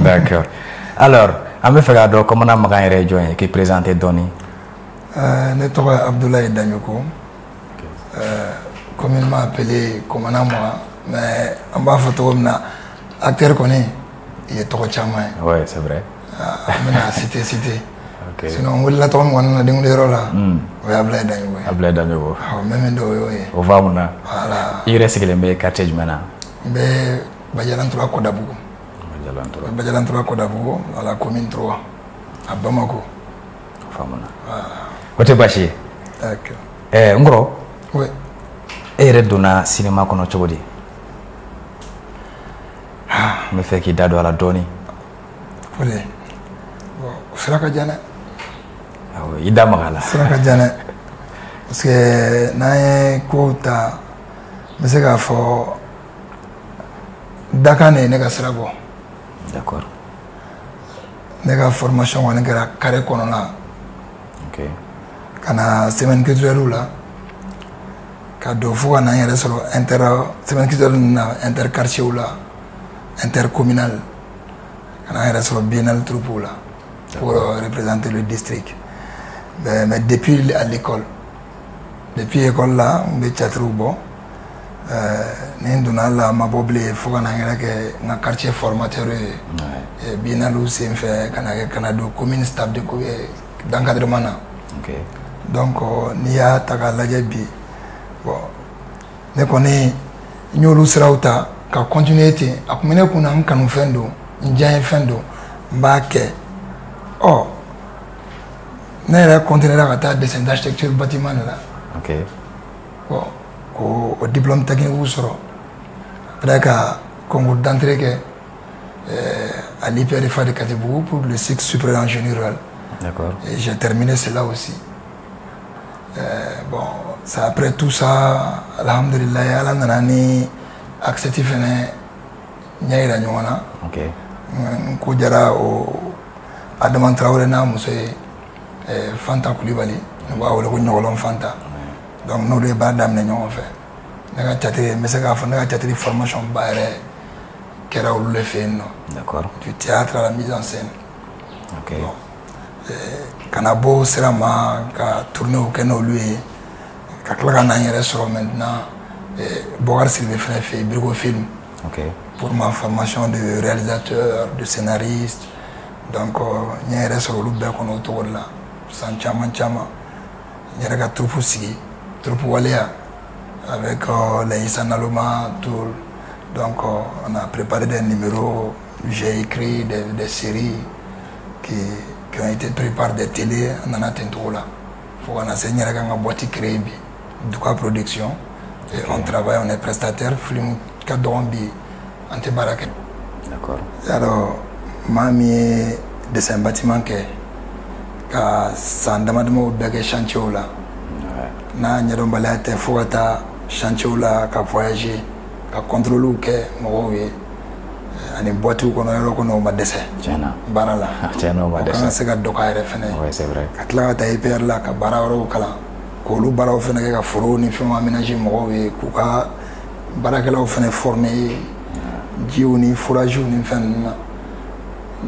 D'accord. Alors, an bɛ fɛ k'a dɔn Commandant Makan yɛrɛ ye jɔn ye, k'i présenter dɔɔni. Ne tɔgɔ ye Abdoulaye Dagnoko, communément appelé Commandant Makan, mais an b'a fɔ cogo min na, acteur kɔni i ye tɔgɔ caman ye. Ouais, c'est vrai. An bɛna citer citer. Sinon n wulila tɔgɔ min kɔni na denkunliyɔrɔ la, o ye Abdoulaye Dagnoko ye. Abdoulaye Dagnoko. Awɔ, n bɛ min dɔn o y'o ye. O faamuna. Voilà. I yɛrɛ sigilen bɛ quartier jumɛn na? N bɛ Bajalantura Kɔdabugu. Bajalantura. Bajalantura Kɔdabugu, à la commune 3, à Bamako. O faamuna. O tɛ baasi ye. D'accord. N kɔrɔ. Oui. E yɛrɛ donna cinéma kɔnɔ cogo di? N bɛ fɛ k'i da don a la dɔɔni. O de. Bon, o sira ka jan dɛ. Awɔ, i da maga a la. Sira ka jan dɛ. Parce que n'an ye kow ta, n bɛ se k'a fɔ dakan de ye ne ka sira bɔ. D'accord. Ne ka formation kɔni kɛra carré kɔnɔna. Ok. Ka na semaine culturelle la, ka don fo ka na n yɛrɛ sɔrɔ inter semaine culturelle ninnu na, interquartier la, intercommunal, ka na n yɛrɛ sɔrɔ biennale troupe la pour représenter le district. Mais depuis à l'école, depuis école la, n bɛ théâtre bɔ. Ni n donna la, ma bɔ bilen fo ka na n yɛrɛ kɛ n ka quartier formateur ye biennale senfɛ, ka na kɛ ka na don commune staff de d'encadrement na. Ok. Donc n'i y'a ta k'a lajɛ bi, bon, ne kɔni n y'olu siraw ta ka continuer ten. A kun bɛ ne kun na, n kanu fɛn don, n diyaye fɛn don, n b'a kɛ. Ɔ, ne yɛrɛ continuer ka taa dessin d'architecture bâtiment de la. Ok. Bon, k'o o diplôme technique sɔrɔ, après ka concours d'entrée kɛ à l'IPRFA de Katibougou pour le cycle supérieur en génie rural. D'accord. Et j'ai terminé cela aussi. Bon, c'est après tout ça, alhamdulillah, Ala nana ni accepté fɛnɛ ɲɛ yira ɲɔgɔn na. Ok. N ko jara o Adama Traoré n'a muso ye, Fanta Kulibali, n b'a wele ko Ɲɔgɔlɔn Fanta. Donc n'olu ye baara daminɛ ɲɔgɔn fɛ. Ne ka théâtre, n bɛ se k'a fɔ ne ka théâtre formation ba yɛrɛ kɛra olu de fɛ yen nɔ. D'accord. Du théâtre à la mise en scène. Ok. Bon. Ka na bɔ o sira ma ka tourner kɛ n'olu ye, ka tila ka na n yɛrɛ sɔrɔ maintenant Bokar Sidibe fɛnɛ fɛ yen, Birigo Film. Ok. Pour ma formation de réalisateur, de scénariste. Donc n ye yɛrɛ sɔrɔ olu bɛɛ kɔnɔ o cogo de la san caman caman. N yɛrɛ ka troupe sigi, troupe Waleya, avec les Issa Naloma, tout. Donc on a préparé des numéros, j'ai écrit des séries qui ont été prises par des télés, an nana ten cogo la fo ka na se n yɛrɛ ka n ka boîte créer bi, Duka Production. Et on travaille, on est prestataire, film ka dɔgɔn bi, an tɛ baara kɛ. D'accord. Yarɔ, maa min ye dessin bâtiment kɛ ka san dama damaw bɛɛ kɛ chantier la, n'a ɲɛdɔnbaliya tɛ, fo ka taa chantier la ka voyager, ka contrôle kɛ mɔgɔw ye ani boîte kɔnɔ, yɔrɔ kɔnɔ, o ma dɛsɛ. Tiɲɛna. Baara la. Tiɲɛna, o ma O kan ka dɛsɛ. se ka dɔ k'a yɛrɛ fɛnɛ. Ouais, c'est vrai. Ka tila ka taa IPR la ka baara wɛrɛw kalan, k'olu baaraw fɛnɛ kɛ, ka forow ni fɛnw aménager mɔgɔw ye, k'u ka baarakɛlaw fɛnɛ former jiw ni foragew ni fɛn ninnu na.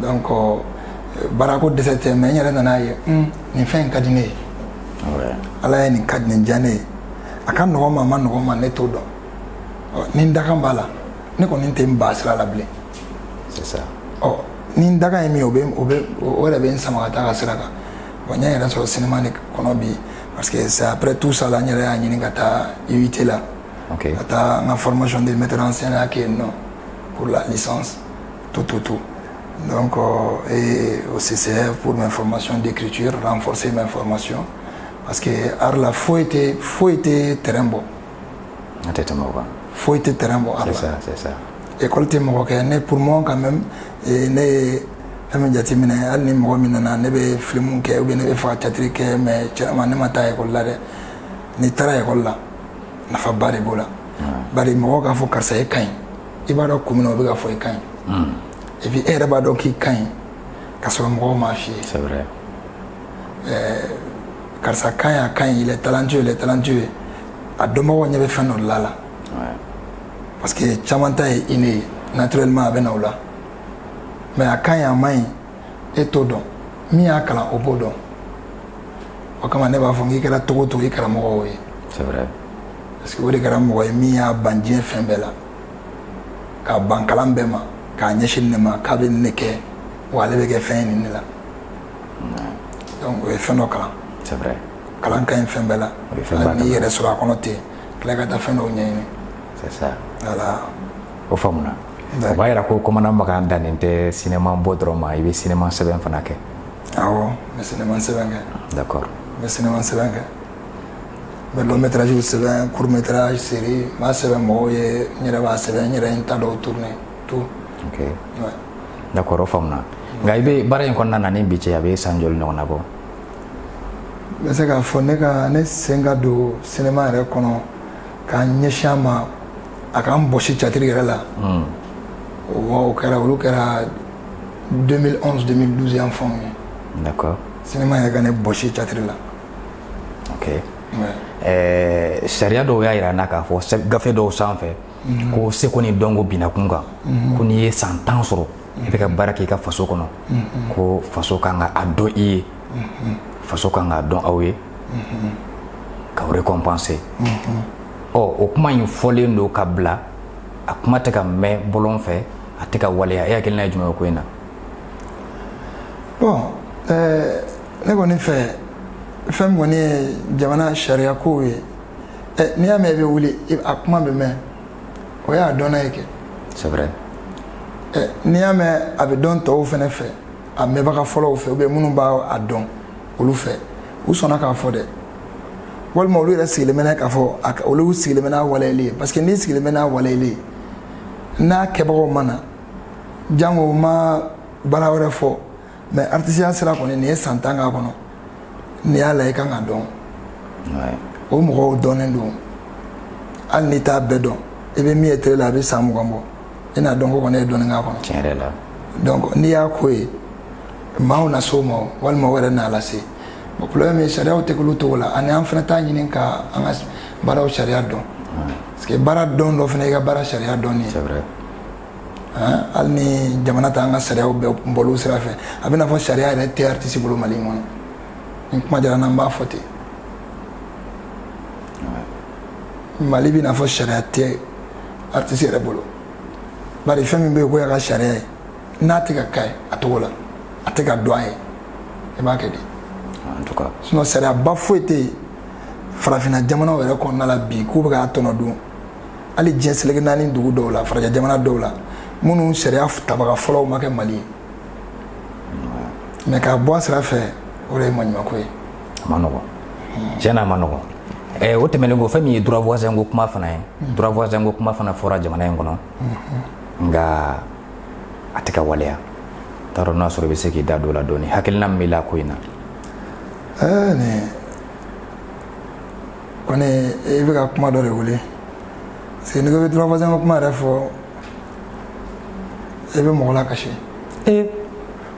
Donc baarako dɛsɛ tɛ, mais n yɛrɛ nana ye, nin fɛn in ka di ne ye. Ala ye nin ka nin diya ne ye, a ka nɔgɔn ma, a ma nɔgɔn ma, ne t'o dɔn. Ɔ, ni n dakan b'a la, ne kɔni tɛ n ba sira la bilen. C'est ça. Ɔ, ni n dakan ye min ye, o bɛ o yɛrɛ bɛ n sama ka taa ka sira kan. Bon, n yɛrɛ sɔrɔ cinéma de kɔnɔ bi, parce que c'est après tout ça la, n yɛrɛ y'a ɲini ka taa IUT la. Ok. Ka taa n ka formation de metteur en scène kɛ yen nɔ pour la licence, tout tout tout. Donc et au CCF pour mes formations d'écriture, renforcer mes formations, parce que art la, foyi tɛ terrain bɔ. A tɛ tɛmɛ o kan. Foyi tɛ terrain bɔ art C'est la. ça, c'est ça. École tɛ mɔgɔ kɛ ne, pour moi quand même, ne ye fɛn min jateminɛ, hali ni mɔgɔ min nana, ne bɛ film kɛ ou bien ne bɛ fɛ ka théâtre kɛ, mais tiɲɛna ne ma taa école la dɛ. N'i taara école la, nafaba de b'o la, bari mɔgɔw k'a fɔ karisa e ka ɲi, i b'a dɔn kun min na o bɛ ka fɔ i ka ɲi, et puis e yɛrɛ b'a dɔn k'i ka ɲi ka sɔrɔ mɔgɔw m'a f'i ye. C'est vrai. Karisa ka ɲi, a ka ɲi, il est talentueux, il est talentueux, a dɔnbagaw ɲɛ bɛ fɛn dɔ de la la. Parce que caman ta ye inné ye, naturellement a bɛ na o la. Mais a ka ɲi, a man ɲi, e t'o dɔn. Min y'a kalan, o b'o dɔn. O kama ne b'a fɔ k'i kɛra togo togo, i karamɔgɔ ye. C'est vrai. Parce que o de kɛra mɔgɔ ye min y'a ban diɲɛ fɛn bɛɛ la, k'a ban kalan bɛɛ ma, k'a ɲɛsin nin de ma, k'a bɛ nin de kɛ, wa ale bɛ kɛ fɛn ye nin de la. Donc o ye fɛn dɔ kalan. C'est vrai. Kalan ka ɲi fɛn bɛɛ la. O ye fɛn ba. N'i yɛrɛ sɔrɔ a kɔnɔ ten, tila ka taa fɛn dɔw ɲɛɲini. C'est ça. Voilà. O faamuna. O b'a yira ko commandant Makan dannen tɛ cinéma bɔ dɔrɔn ma, i bɛ cinéma sɛbɛn fana kɛ. Awɔ, n bɛ cinéma sɛbɛn kɛ. D'accord. N bɛ cinéma sɛbɛn kɛ. N bɛ long métrage sɛbɛn, court métrage, série. N b'a sɛbɛn mɔgɔw ye, n yɛrɛ b'a sɛbɛn, n yɛrɛ ye n ta dɔw tourner, tout. Ok. Ouais. D'accord, o faamuna. Nka i bɛ baara in kɔnɔna na ni bi cɛ, a bɛ san joli ɲɔgɔnna bɔ? N bɛ se k'a fɔ ne ka ne sen ka don cinéma yɛrɛ kɔnɔ k'a ɲɛsin a ma, a k'an bɔsi théâtre yɛrɛ la. O kɛra, olu kɛra 2011, 2012 yan fɛnw ye. D'accord. Cinéma yɛrɛ ka ne bɔsi théâtre la. Ok. Ouais. Sariya dɔw y'a yira n na k'a fɔ gafe dɔw sanfɛ ko seko ni dɔnko binna kun kan, ko n'i ye san 10 sɔrɔ i bɛ ka baara kɛ i ka faso kɔnɔ, ko faso kan ka a dɔn i ye, faso kan k'a dɔn aw ye, k'aw récompenser. Ɔ, o kuma in fɔlen don ka bila, a kuma tɛ ka mɛn bɔlɔn fɛ, a tɛ ka waleya. E hakilina ye jumɛn ye o ko in na? Bon, ne kɔni fɛ, fɛn min kɔni ye jamana sariya kow ye, n'i y'a mɛn i bɛ wuli, a kuma bɛ mɛn, o y'a dɔnna ye kɛ. C'est vrai. N'i y'a mɛn a bɛ dɔn tɔw fɛnɛ fɛ, a mɛnbaga fɔlɔw fɛ, ou bien minnu b'a a dɔn olu fɛ, u sɔnna k'a fɔ dɛ, walima olu yɛrɛ sigilen bɛ n'a k'a fɔ, olu sigilen bɛ n'a waleyali ye. Parce que n'i sigilen bɛ n'a waleyali ye, n'a kɛbagaw ma na, jango ma baara wɛrɛ fɔ, mais artisiya sira kɔni, nin ye san 10 k'a kɔnɔ, n'i y'a la, i kan ka dɔn. O mɔgɔw dɔnnen don, hali n'i t'a bɛɛ dɔn, i bɛ min ye télé la, a bɛ san 20 bɔ, i n'a dɔn ko kɔni ye dɔnni k'a kɔnɔ. Tiɲɛ yɛrɛ la. Donc n'i y'a ko ye, maaw na s'o ma, walima o yɛrɛ n'a lase. Bon, problème ye sariyaw tɛ k'olu togo la, ani an fana t'a ɲini ka an ka baaraw sariya dɔn. Parce que baara dɔn dɔ fana i ka baara sariya dɔnni ye. C'est vrai. Hali ni jamana t'an ka sariyaw bɛɛ bɔl'o sira fɛ, a bɛ n'a fɔ sariya yɛrɛ tɛ artiste bolo Mali in kɔnɔ. Ni kuma diyara n na, n b'a fɔ ten. Mali bɛ n'a fɔ sariya tɛ artiste yɛrɛ bolo. Bari fɛn min bɛ yen k'o y'a ka sariya ye, n'a tɛ ka k'a ye a togo la, a tɛ ka dɔn a ye, i b'a kɛ di? En tout cas. Sinon sariyaba foyi tɛ yen farafinna jamanaw yɛrɛ kɔnɔna la bi k'u bɛ k'a tɔnɔ dun. Hali diɲɛ seleke naani dugu dɔw la, farajɛ jamana dɔw la, minnu sariya tabaga fɔlɔw ma kɛ Mali ye. Mais k'a bɔ a sira fɛ, o de ye maɲumanko ye. A ma nɔgɔn. Tiɲɛ na, a ma nɔgɔn. O tɛmɛnen kɔ, fɛn min ye droit voisin ko kuma fana ye, droit voisin ko kuma fana fɔra jamana in kɔnɔ, nka a tɛ ka waleya. T'a dɔn n'a sɔrɔ i bɛ se k'i da don o la dɔɔni, hakilina min b'i la ko in na. Nin kɔni, i bɛ ka kuma dɔ de wele, parce que n'i ko i bɛ droit voisin ko kuma yɛrɛ fɔ, i bɛ mɔgɔ lakasi.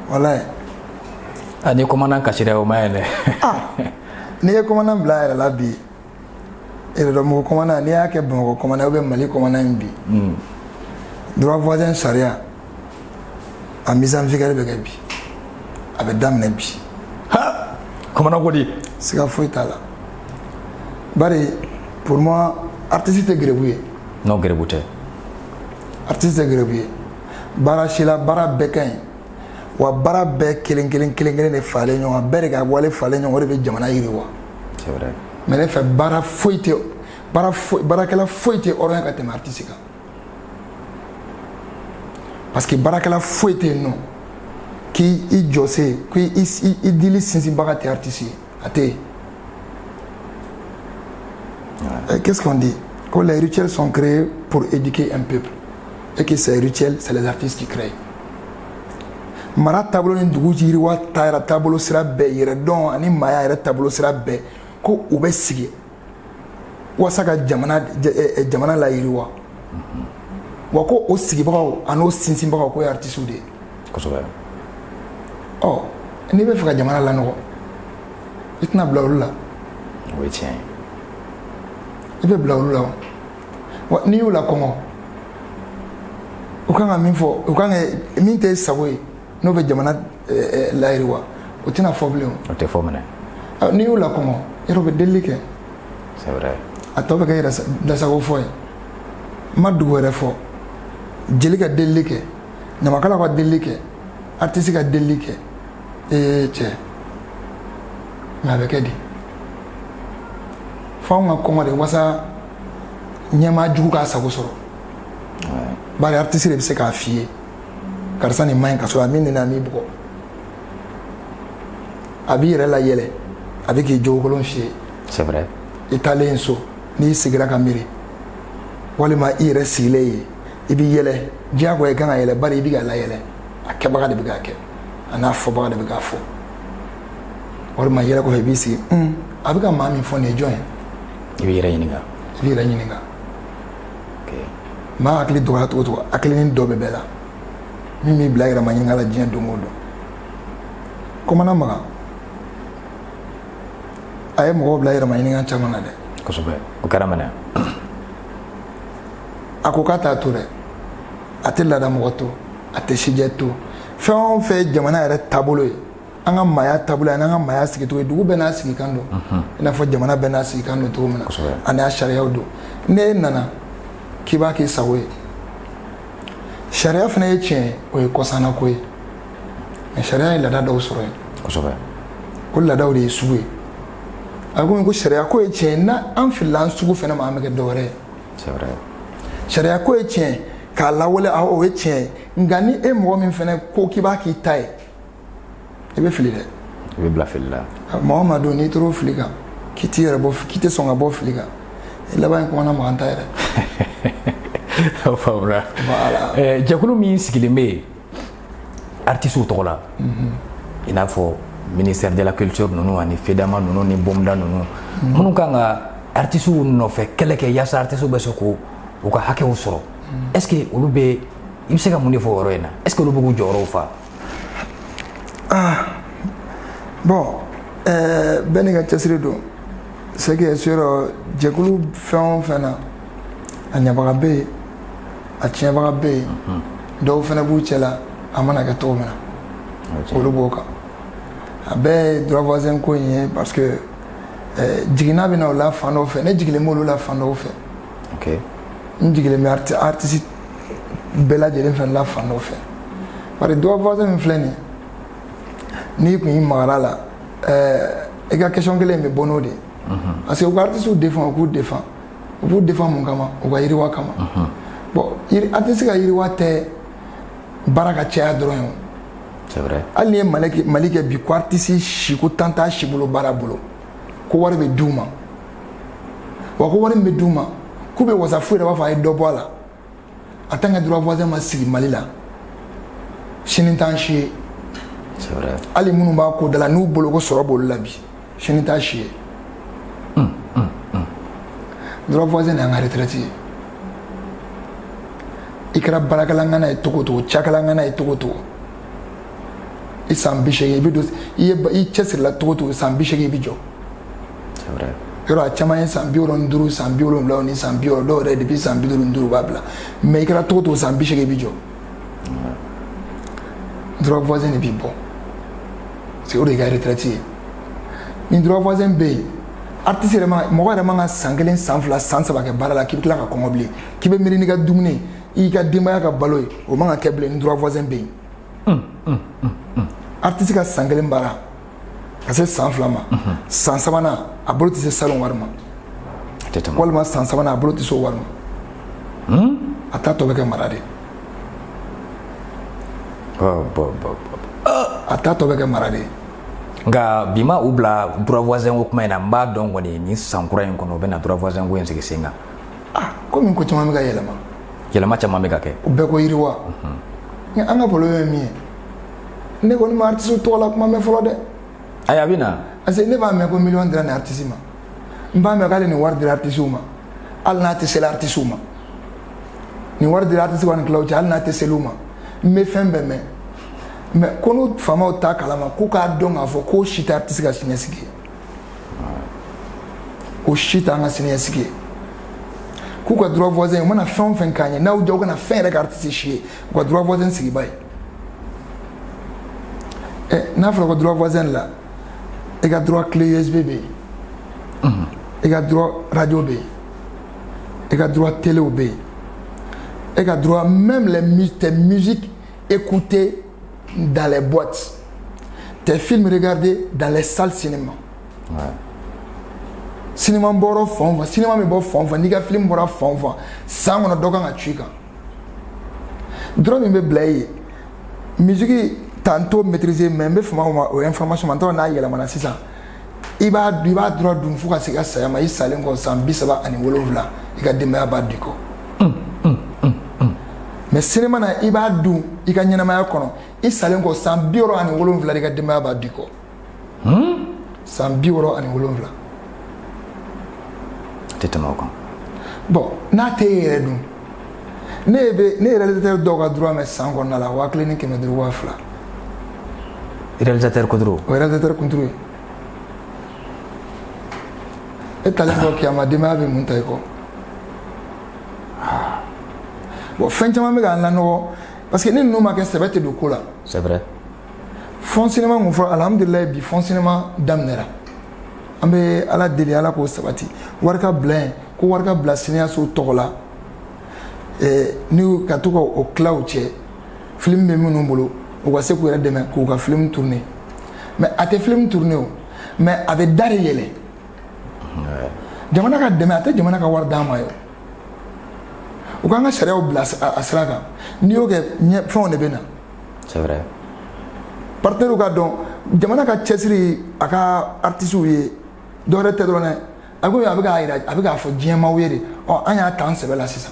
Walayi. A ni commandant kasira, o ma ɲi dɛ. N'i ye commandant bila a yɛrɛ la bi, yɛrɛdɔnmɔgɔ commandant, n'i y'a kɛ Bamakɔ commandant ou bien Mali commandant in bi, droit voisin sariya a mise en vigueur bɛ kɛ bi, a bɛ daminɛ bi. Ha, commandant ko di? Siga foyi t'a la. Bari pour moi, artiste tɛ gɛrɛbu ye. Non, gɛrɛbu tɛ. Artiste tɛ gɛrɛbu ye baara si la, baara bɛɛ ka ɲi. Wa baara bɛɛ kelen kelen kelen kelen de faralen ɲɔgɔn kan, bɛɛ de ka wale faralen ɲɔgɔn, o de bɛ jamana yiriwa. C'est vrai. Mais ne fɛ, baara foyi tɛ, baara foyi, baarakɛla foyi tɛ hɔrɔnya ka tɛmɛ artiste kan, parce que baarakɛla foyi tɛ yen nɔ k'i i jɔ se k'i i dili sinsinbaga tɛ artiste ye, a tɛ yen. Qu'est-ce qu'on dit? Que les rituels sont créés pour éduquer un peuple et que ces rituels, c'est les artistes qui créent. Mara taabolo ni dugu yiriwa taara taabolo sira bɛɛ, yɛrɛ dɔn ani maaya yɛrɛ taabolo sira bɛɛ, ko u bɛ sigi walasa ka jamana layiriwa. Wa ko o sigibagaw ani o sinsinbagaw, k'o ye artistes de ye. Kosɛbɛ. Ɔ, n'i bɛ fɛ ka jamana lanɔgɔ, i tɛna bila olu la. O ye tiɲɛ ye. I bɛ bila olu la o. Wa n'i y'u lakɔngɔ, U kan ka min fɔ, u kan ka min tɛ sago ye, n'o bɛ jamana layiriwa, o tɛna fɔ bilen. O tɛ fɔ minɛ. N'i y'u lakɔngɔ, yɔrɔ bɛ delili kɛ. C'est vrai. A tɔ bɛ kɛ yɛrɛ dasago fɔ ye. N ma dugu wɛrɛ fɔ. Jeli ka delili kɛ, ɲamakala ka delili kɛ, artiste ka delili kɛ. Ee cɛ, mais a bɛ kɛ di? F'anw ka kɔngɔ de wasa ɲɛmaa jugu k'a sago sɔrɔ. Bari artiste de bɛ se k'a f'i ye karisa nin man ɲi, ka sɔrɔ a min nana a m'i bugɔ. A b'i yɛrɛ layɛlɛ, a bɛ k'i jogokolon f'i ye. C'est vrai. I taalen so, n'i sigira ka miiri, walima i yɛrɛ sigilen ye, i b'i yɛlɛ, diyagoya i kan ka yɛlɛ, bari i bɛ ka layɛlɛ, a kɛbaga de bɛ k'a kɛ, a n'a fɔbaga de bɛ k'a fɔ. Walima yɛlɛ kɔfɛ i b'i sigi, a bɛ ka maa min fɔ nin ye jɔn ye? I b'i yɛrɛ ɲininka. I b'i yɛrɛ ɲininka. Maa hakili dɔgɔya cogo cogo, hakilinin dɔ bɛ bɛɛ la min b'i bila yɛrɛma ɲininka la diɲɛ don o don. Kɔmana Magan a ye mɔgɔw bila yɛrɛma ɲininka caman na dɛ. Kosɛbɛ, o kɛra minɛ. A ko k'a t'a to dɛ, a tɛ laada mɔgɔ to, a tɛ sijɛ to. Fɛn o fɛn ye jamana yɛrɛ taabolo ye, an ka maaya taabolo ye, an ka maaya sigicogo ye, dugu bɛɛ n'a sigikan don. I n'a fɔ jamana bɛɛ n'a sigikan don cogo min na, a n'a sariyaw don. N'e nana k'i b'a k'i sago ye, sariya fana ye tiɲɛ ye, o ye kɔsanna ko ye. Mais sariya ye laada dɔw sɔrɔ yen. Kosɛbɛ. O laadaw de ye sugu ye. A ko ko sariya ko ye tiɲɛ ye, n'an filila an sugu fana ma, an bɛ kɛ dɔ wɛrɛ ye. C'est vrai. Sariya ko ye tiɲɛ ye, k'a lawale o ye tiɲɛ ye, nka ni e mɔgɔ min fana ko k'i b'a k'i ta ye, i bɛ fili dɛ. I bɛ bila fili la. Maa o maa don n'i tor'o fili kan, k'i t'i yɛrɛ bɔ, k'i tɛ sɔn ka bɔ fili kan, i laban ye Kɔmana Magan ta yɛrɛ. O faamuna. Voilà. Jɛkulu min sigilen bɛ yen artistes tɔgɔ la, i n'a fɔ ministère de la culture ninnu ani FEDAMA ninnu ni BOMDA ninnu, minnu kan ka artistes nɔfɛ kɛlɛ kɛ yaasa artistes bɛ se k'u ka hakɛw sɔrɔ, est ce que olu bɛ, i bɛ se ka mun de fɔ o yɔrɔ in na? Est ce que olu bɛ k'u jɔyɔrɔw fa? Ah bon, bɛɛ n'i ka cɛsiri don. Ce qui est sûr, jɛkulu fɛn o fɛn na, a ɲabaga bɛ yen, a tiɲɛbaga bɛ yen, dɔw fana b'u cɛ la, a mana kɛ cogo min na, olu b'o kan. A bɛɛ ye droit voisin ko in ye, parce que jiginna bɛ na o la fan dɔw fɛ, ne jigilen b'olu la fan dɔw fɛ. N jigilen bɛ artiste bɛɛ lajɛlen fɛnɛ la fan dɔw fɛ. Bari droit voisin min filɛ nin ye, n'i kun y'i magara la, i ka question kelen in bɛ bɔ n'o de ye. Parce que u ka artistes défend, u k'u défend. U b'u défend mun kama? U ka yiriwa kama. Bon, artiste ka yiriwa tɛ baara ka caya dɔrɔn ye o. C'est vrai. Hali n'i ye Mali kɛ bi, ko artiste si ko tan t'a si bolo baara bolo, ko wari bɛ d'u ma, wa ko wari min bɛ d'u ma k'u bɛ wasa foyi de b'a fɔ a ye dɔ bɔ a la. En tant que droit voisin ma sigi Mali la, sini t'an si ye. C'est vrai. Hali minnu b'a ko da la, n'u bolo ko sɔrɔ b'olu la bi, sini t'a si ye. Droit voisin de y'an ka retraite ye. I kɛra baarakɛla ŋana ye cogo o cogo, cakɛla ŋana ye cogo o cogo, i san 80 i bɛ don, i cɛsirila cogo o cogo, san 80 i bɛ jɔ. C'est vrai. Yɔrɔ a caman ye san 65, san 70 ni san 60, dɔw yɛrɛ depuis san 55 b'a bila. Mais i kɛra cogo o cogo, san 80 i bɛ jɔ. Droit voisin de b'i bɔ. Parce que o de y'i ka retraite ye. Ni droit voisin bɛ yen, artiste yɛrɛ man, mɔgɔ yɛrɛ man ka san 1, san 2, san 3 kɛ baara la k'i bɛ tila ka kɔngɔ bilen, k'i bɛ miiri n'i ka dumuni, i ka denbaya ka balo ye, o man ka kɛ bilen ni droit voisin bɛ yen. Artiste ka san 1 baara ka se san 2 ma, san 3nan a bolo tɛ se salon wari ma, walima san 3nan a bolo tɛ se o wari ma. A ta tɔ bɛ kɛ mara de. A ta tɔ bɛ kɛ mara de ye. Nka bi ma u bila droit voisin ko kuma in na, n b'a dɔn kɔni nin san kura in kɔnɔ u bɛna droit voisin ko in sigi sen kan. Ah, komi ko caman bɛ ka yɛlɛma. Yɛlɛma caman bɛ ka kɛ. U bɛɛ ko yiriwa. Nka an ka problème ye min ye, ne kɔni ma artiste tɔgɔ la kuma mɛn fɔlɔ dɛ. Ayi, a bɛ na. Parce que ne b'a mɛn ko miliyɔn dira nin artiste ma, n b'a mɛn k'ale nin wari dira artiste ma, hali n'a tɛ seli artiste ma. Nin wari dira artiste ma nin tilaw cɛ, hali n'a tɛ seli u ma. N bɛ fɛn bɛɛ mɛn. Mais ko n'u faamaw t'a kalama, k'u k'a dɔn k'a fɔ k'o si tɛ artiste ka siniɲɛsigi ye. O si t'an ka siniɲɛsigi ye. K'u ka droit voisin u mana fɛn o fɛn k'an ye, n'aw diya u kana fɛn yɛrɛ ka artiste si ye, u ka droit voisin sigiba ye. N'a fɔra ko droit voisin la, i ka droit clé USB bɛ yen, i ka droit radio bɛ yen, i ka droit télé bɛ yen, i ka droit même les tes musiques écoutées dans les boîtes, tes films regardés dans les salles cinéma. Cinéma bɔra fan o fan, cinéma bɛ bɔ fan o fan, n'i ka film bɔra fan o fan, san kɔnɔ dɔ kan ka cu i kan. Droit min bɛ bila e ye, musique tantôt maîtriser, mais n bɛ fama o ma o information ma, n t'a dɔn n'a yɛlɛmana sisan. I b'a droit dun fo ka se i ka saya ma, i salen kɔ san 37 i ka denbaya b'a di kɔ. Mais cinéma na i b'a dun i ka ɲɛnamaya kɔnɔ, i salen kɔ san 67 i ka denbaya b'a di kɔ. San 67. Tɛ tɛmɛ o kan. Bon, n'a t'e yɛrɛ dun, ne ye réalisateur dɔw ka droit mɛn san kɔnɔna la 1500 2000. Réalisateur kuturu. O ye réalisateur kunturu ye. E talen kɔ kiyama, denbaya bɛ mun ta i kɔ? Bon, fɛn caman bɛ k'an lanɔgɔ parce que ni ninnu ma kɛ, sɛbɛ tɛ don ko la. C'est vrai. Fond cinéma mun fɔra, alhamdulilayi bi fond cinéma daminɛra. An bɛ Ala deli, Ala k'o sabati. Wari ka bila yen, ko wari ka bila cinéaste tɔgɔ la. Ni ka to ka o tila u cɛ, film bɛ minnu bolo, u ka se k'u yɛrɛ dɛmɛ k'u ka film tourner. Mais a tɛ film tourner o, mais a bɛ da de yɛlɛ. Jamana ka dɛmɛ, a tɛ jamana ka wari d'an ma ye. U k'an ka sariyaw bila a sira kan, n'i y'o kɛ fɛnw de bɛ na. C'est vrai. Partenaires ka dɔn, jamana ka cɛsiri a ka artistes ye, dɔwɛrɛ tɛ dɔrɔn dɛ, a ko a bɛ k'a yira, a bɛ k'a fɔ diɲɛmaaw ye de, ɔ an y'a ta an sɛbɛ la sisan,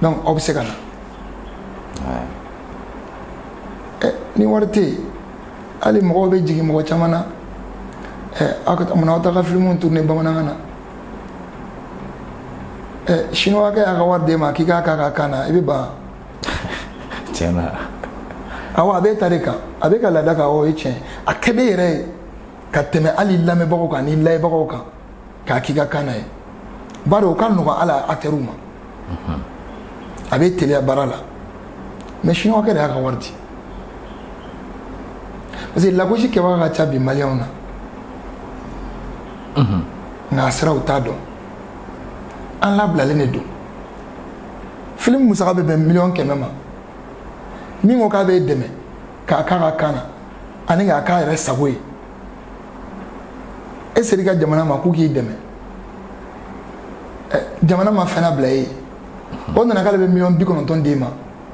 donc aw bɛ se ka na. Ni wari tɛ yen, hali mɔgɔw bɛ jigin mɔgɔ caman na, aw ka munna aw t'a ka film tourner bamanankan na? Chinois kɛ y'a ka wari d'e ma k'i k'a k'a ka kan na, i bɛ ban. Tiɲɛ na. Awɔ, a b'e ta de kan, a b'e ka laada kan, o ye tiɲɛ ye. A kɛ d'e yɛrɛ ye ka tɛmɛ hali lamɛnbagaw kan ni layɛbagaw kan k'a k'i ka kan na ye. Bari o ka nɔgɔn hali acteurs ma. A bɛ teliya baara la. Mais chinois kɛ de y'a ka wari di. Parce que lagosi kɛbaga ka ca bi maliyɛnw na. Nka a siraw t'a dɔn. An labilalen de don. Film musaka bɛ bɛn 100 000 ma. Min ko k'a b'e dɛmɛ k'a k'a ka kan na ani k'a k'a yɛrɛ sago ye, e ser'i ka jamana ma k'u k'i dɛmɛ, jamana ma fɛn labila e ye. O nana k'ale bɛ 90 000 d'e ma,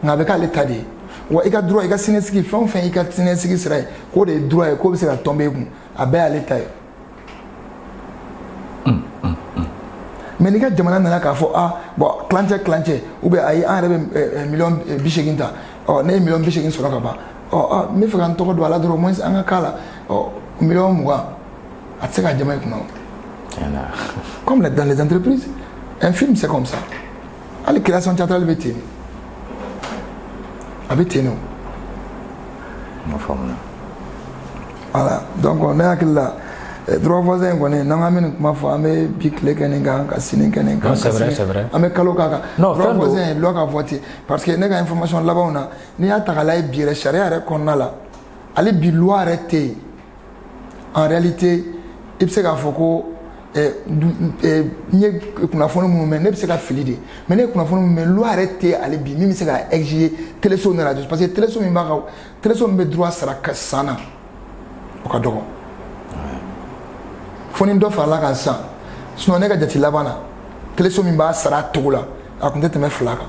nka a bɛ k'ale ta de ye. Wa i ka droit, i ka siniɲɛsigi, fɛn o fɛn i ka siniɲɛsigi sira ye, k'o de ye droit ye, k'o bɛ se ka tɔnbɔ e kun, a bɛɛ y'ale ta ye. Mais n'i ka jamana nana k'a fɔ ah bon tilancɛ ou bien ayi an yɛrɛ bɛ 80 000 ta, ɔ ne ye 80 000 sɔrɔ ka ban, ɔ ah n bɛ fɛ ka n tɔgɔ don a la dɔrɔn, au moins an ka k'a la, ɔ 20 000 a tɛ se ka jama i kunna o. Comme dans les entreprises, un film c'est comme ça. Hali création théâtrale bɛ ten, a bɛ ten o. N faamuna. Voilà, donc ne hakili la droit voisin kɔni, n'an k'an bɛ nin kuma fɔ, an bɛ bi tile kɛ nin kan, ka sini kɛ nin kan, c'est vrai, c'est vrai. An bɛ kalo k'a kan. Non, droit voisin loi ka voter, parce que ne ka information labanw na, n'i y'a ta k'a lajɛ bi yɛrɛ sariya yɛrɛ kɔnɔna la, hali bi loi yɛrɛ tɛ yen. En réalité, i bɛ se k'a fɔ ko n ye kunnafoni minnu mɛn, ne bɛ se ka fili de, mais ne ye kunnafoni minnu mɛn, loi yɛrɛ tɛ yen hali bi min bɛ se ka exiger téléso ni radio, parce que téléso min b'a ka téléso min bɛ droit sara san na, o ka dɔgɔ. Fo ni dɔ farala kan sisan, sinon ne ka jate laban na, téléso min b'a sara a togo la, a tun tɛ tɛmɛ 2 kan.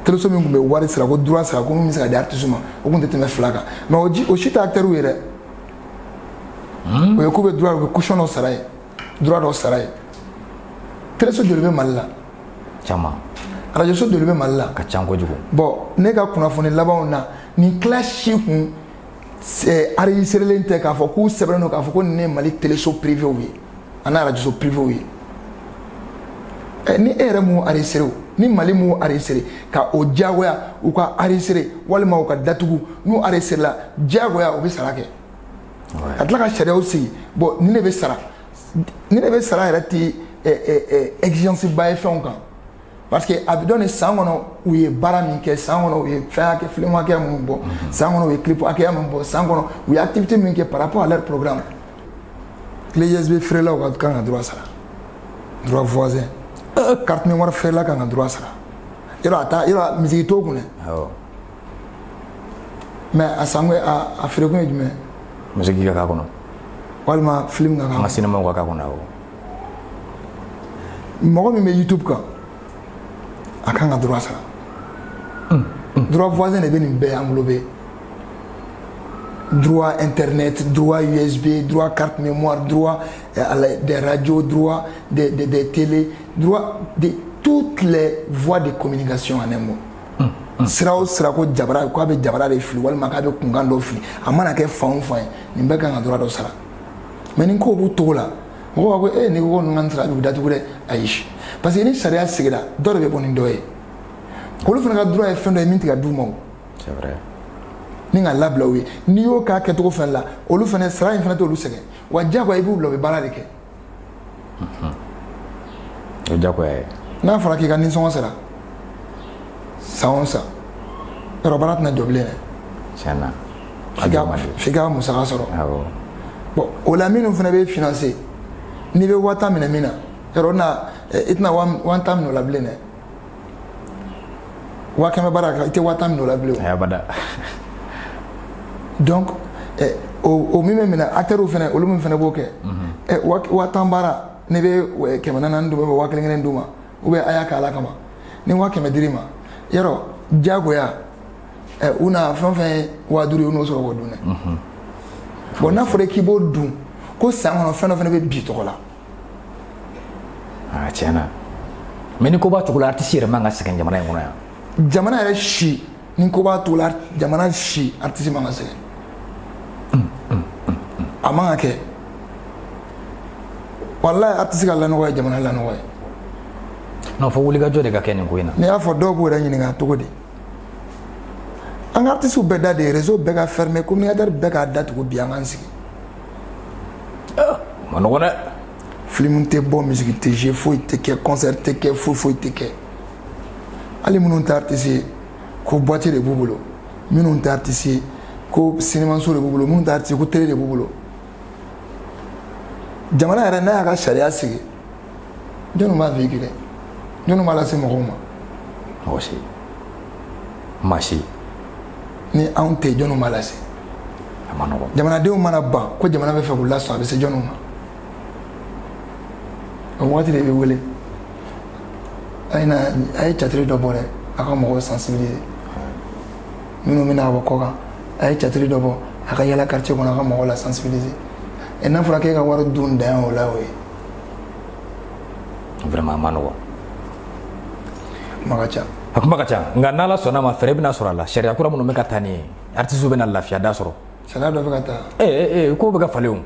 Téléso min tun bɛ wari sara ko droit sara ko min bɛ se ka di artiste ma, o tun tɛ tɛmɛ 2 kan. Mais o si tɛ acteurs ye dɛ. O ye k'u bɛ droit, u bɛ caution dɔ sara ye, droit dɔ sara ye. Téléso joli bɛ Mali la? Caman. Radio so joli bɛ Mali la? Ka ca kojugu. Bon, ne ka kunnafoni labanw na, nin tila si kun enregistrelen tɛ k'a fɔ k'u sɛbɛnnen don k'a fɔ ko nin ye Mali téléso privéw ye, a n'a radio so privéw ye. Ni e yɛrɛ m'o enregistré o, ni Mali m'o enregistré ka o diyagoya u ka enregistré walima u ka datugu, n'u enregistré la diyagoya u bɛ sara kɛ. Ka tila ka sariyaw sigi, bon nin de bɛ sara, Ni ne bɛ sara yɛrɛ ti exigence ba ye fɛnw kan, parce que a bɛ dɔn ni san kɔnɔ u ye baara min kɛ, san kɔnɔ u ye fɛn hakɛ, film hakɛya minnu bɔ, san kɔnɔ u ye clip hakɛya min bɔ, san kɔnɔ u ye activité min kɛ par rapport à leur programme. Clé USB feerelaw ka kan ka droit sara, droit voisin, carte mémoire feerela kan ka droit sara. Yɔrɔ a ta, yɔrɔ musique t'o kun dɛ. Mais a sanko, a feerekun ye jumɛn? Musique ka k'a kɔnɔ. Walima film ka k'a kɔnɔ. An ka cinéma ka k'a kɔnɔ, awɔ. Mɔgɔ min bɛ YouTube kan, a kan ka droit sara. Droit voisin de bɛ nin bɛɛ englobé. Droit internet, droit USB, droit carte mémoire, droit des radios, droit des télés, droit de toutes les voies de communication en un mot. Sira o sira ko jabara, k'a bɛ jabara de fili walima k'a bɛ kunkan dɔ fili, a mana kɛ fan o fan ye, nin bɛɛ kan ka droit dɔ sara. Mais ni kow b'u togo la, mɔgɔw b'a fɔ ko n'i ko ninnu ka nin sara, a bɛ datugu dɛ. Ayi, parce que ni sariya sigira, dɔ de bɛ bɔ ni dɔ ye. Olu fana ka droit ye fɛn dɔ ye min tɛ ka d'u ma o. C'est vrai. Ni ka labila u ye, n'i y'o k'a kɛcogo fɛnɛ la, olu fana sara in fana t'olu sɛgɛn wa, diyagoya i b'u bila, u bɛ baara de kɛ. O ye diyagoya ye. N'a fɔra k'i ka nisɔngɔ sara san o san, yɔrɔ baara tɛna jɔ bilen dɛ. Tiɲɛ na. F'i ka musaka sɔrɔ. Bon, o la minnu fana bɛ financer, n'i bɛ 50,000 minɛ min na, yɔrɔ na i tɛna 50,000 minɛ o la bilen dɛ. 100,000 baara, i tɛ 50,000 minɛ o la bilen o. Abada. Donc o min bɛ minɛ acteurs fana, olu min fana b'o kɛ, 50,000 baara, n'i bɛ 400 d'u ma, 1,000 d'u ma, ou bien a y'a kɛ Ala kama, ni 100,000 dir'i ma, yɔrɔ diyagoya u na fɛn o fɛn ye 5,000 ye, u n'o sɔrɔ k'o dun dɛ. Bon, n'a fɔra k'i b'o dun ko san kɔnɔ, fɛn dɔ fana bɛ bi tɔgɔ la. Aa, tiɲɛ na. Mais ni ko b'a cogo la, artiste yɛrɛ man ka sɛgɛn jamana in kɔnɔ yan. Jamana yɛrɛ si, ni ko b'a cogo la, jamana si, artiste man ka sɛgɛn. A man ka kɛ. Walayi, artiste ka lanɔgɔ ye jamana lanɔgɔ ye. Non, fo wulikajɔ de ka kɛ nin ko in na. N'i y'a fɔ, dɔw b'u yɛrɛ ɲininka cogo di. An ka artistes bɛɛ da de, réseau bɛɛ ka fermer, communicateur bɛɛ k'a datugu bi, an k'an sigi. O ma nɔgɔn dɛ. Film tɛ bɔ, musique tɛ jouer, foyi tɛ kɛ, concert tɛ kɛ, foyi foyi tɛ kɛ. Hali minnu tɛ artiste ye, ko boîte de b'u bolo. Minnu tɛ artiste ye, ko cinéma so de b'u bolo. Minnu tɛ artiste ye, ko télé de b'u bolo. Jamana yɛrɛ n'a y'a ka sariya sigi, jɔnni b'a véhiculer? Jɔnni b'a lase mɔgɔw ma? Mɔgɔ si. Maa si. Ni anw tɛ, jɔnni b'a lase? A ma nɔgɔn. Jamanadenw mana ban ko jamana bɛ fɛ k'u lasɔn, a bɛ se jɔnni ma? O waati de bɛ wele, a ye na, a ye théâtre dɔ bɔ dɛ, a ka mɔgɔw sensibiliser. Minnu bɛna bɔ kɔ kan, a ye théâtre dɔ bɔ, a ka yala quartier kɔnɔ, a ka mɔgɔw la sensibiliser. Et n'a fɔra k'e ka wari dun dan o la, o ye. Vraiment, a ma nɔgɔn. Kuma ka ca. A kuma ka ca, nka n'Ala sɔnna ma, fɛɛrɛ bɛna sɔrɔ a la. Sariya kura minnu bɛ ka taa nin ye, artistes bɛna lafiya da sɔrɔ. Sariya dɔ bɛ ka taa. Ee, kow bɛ ka falen o.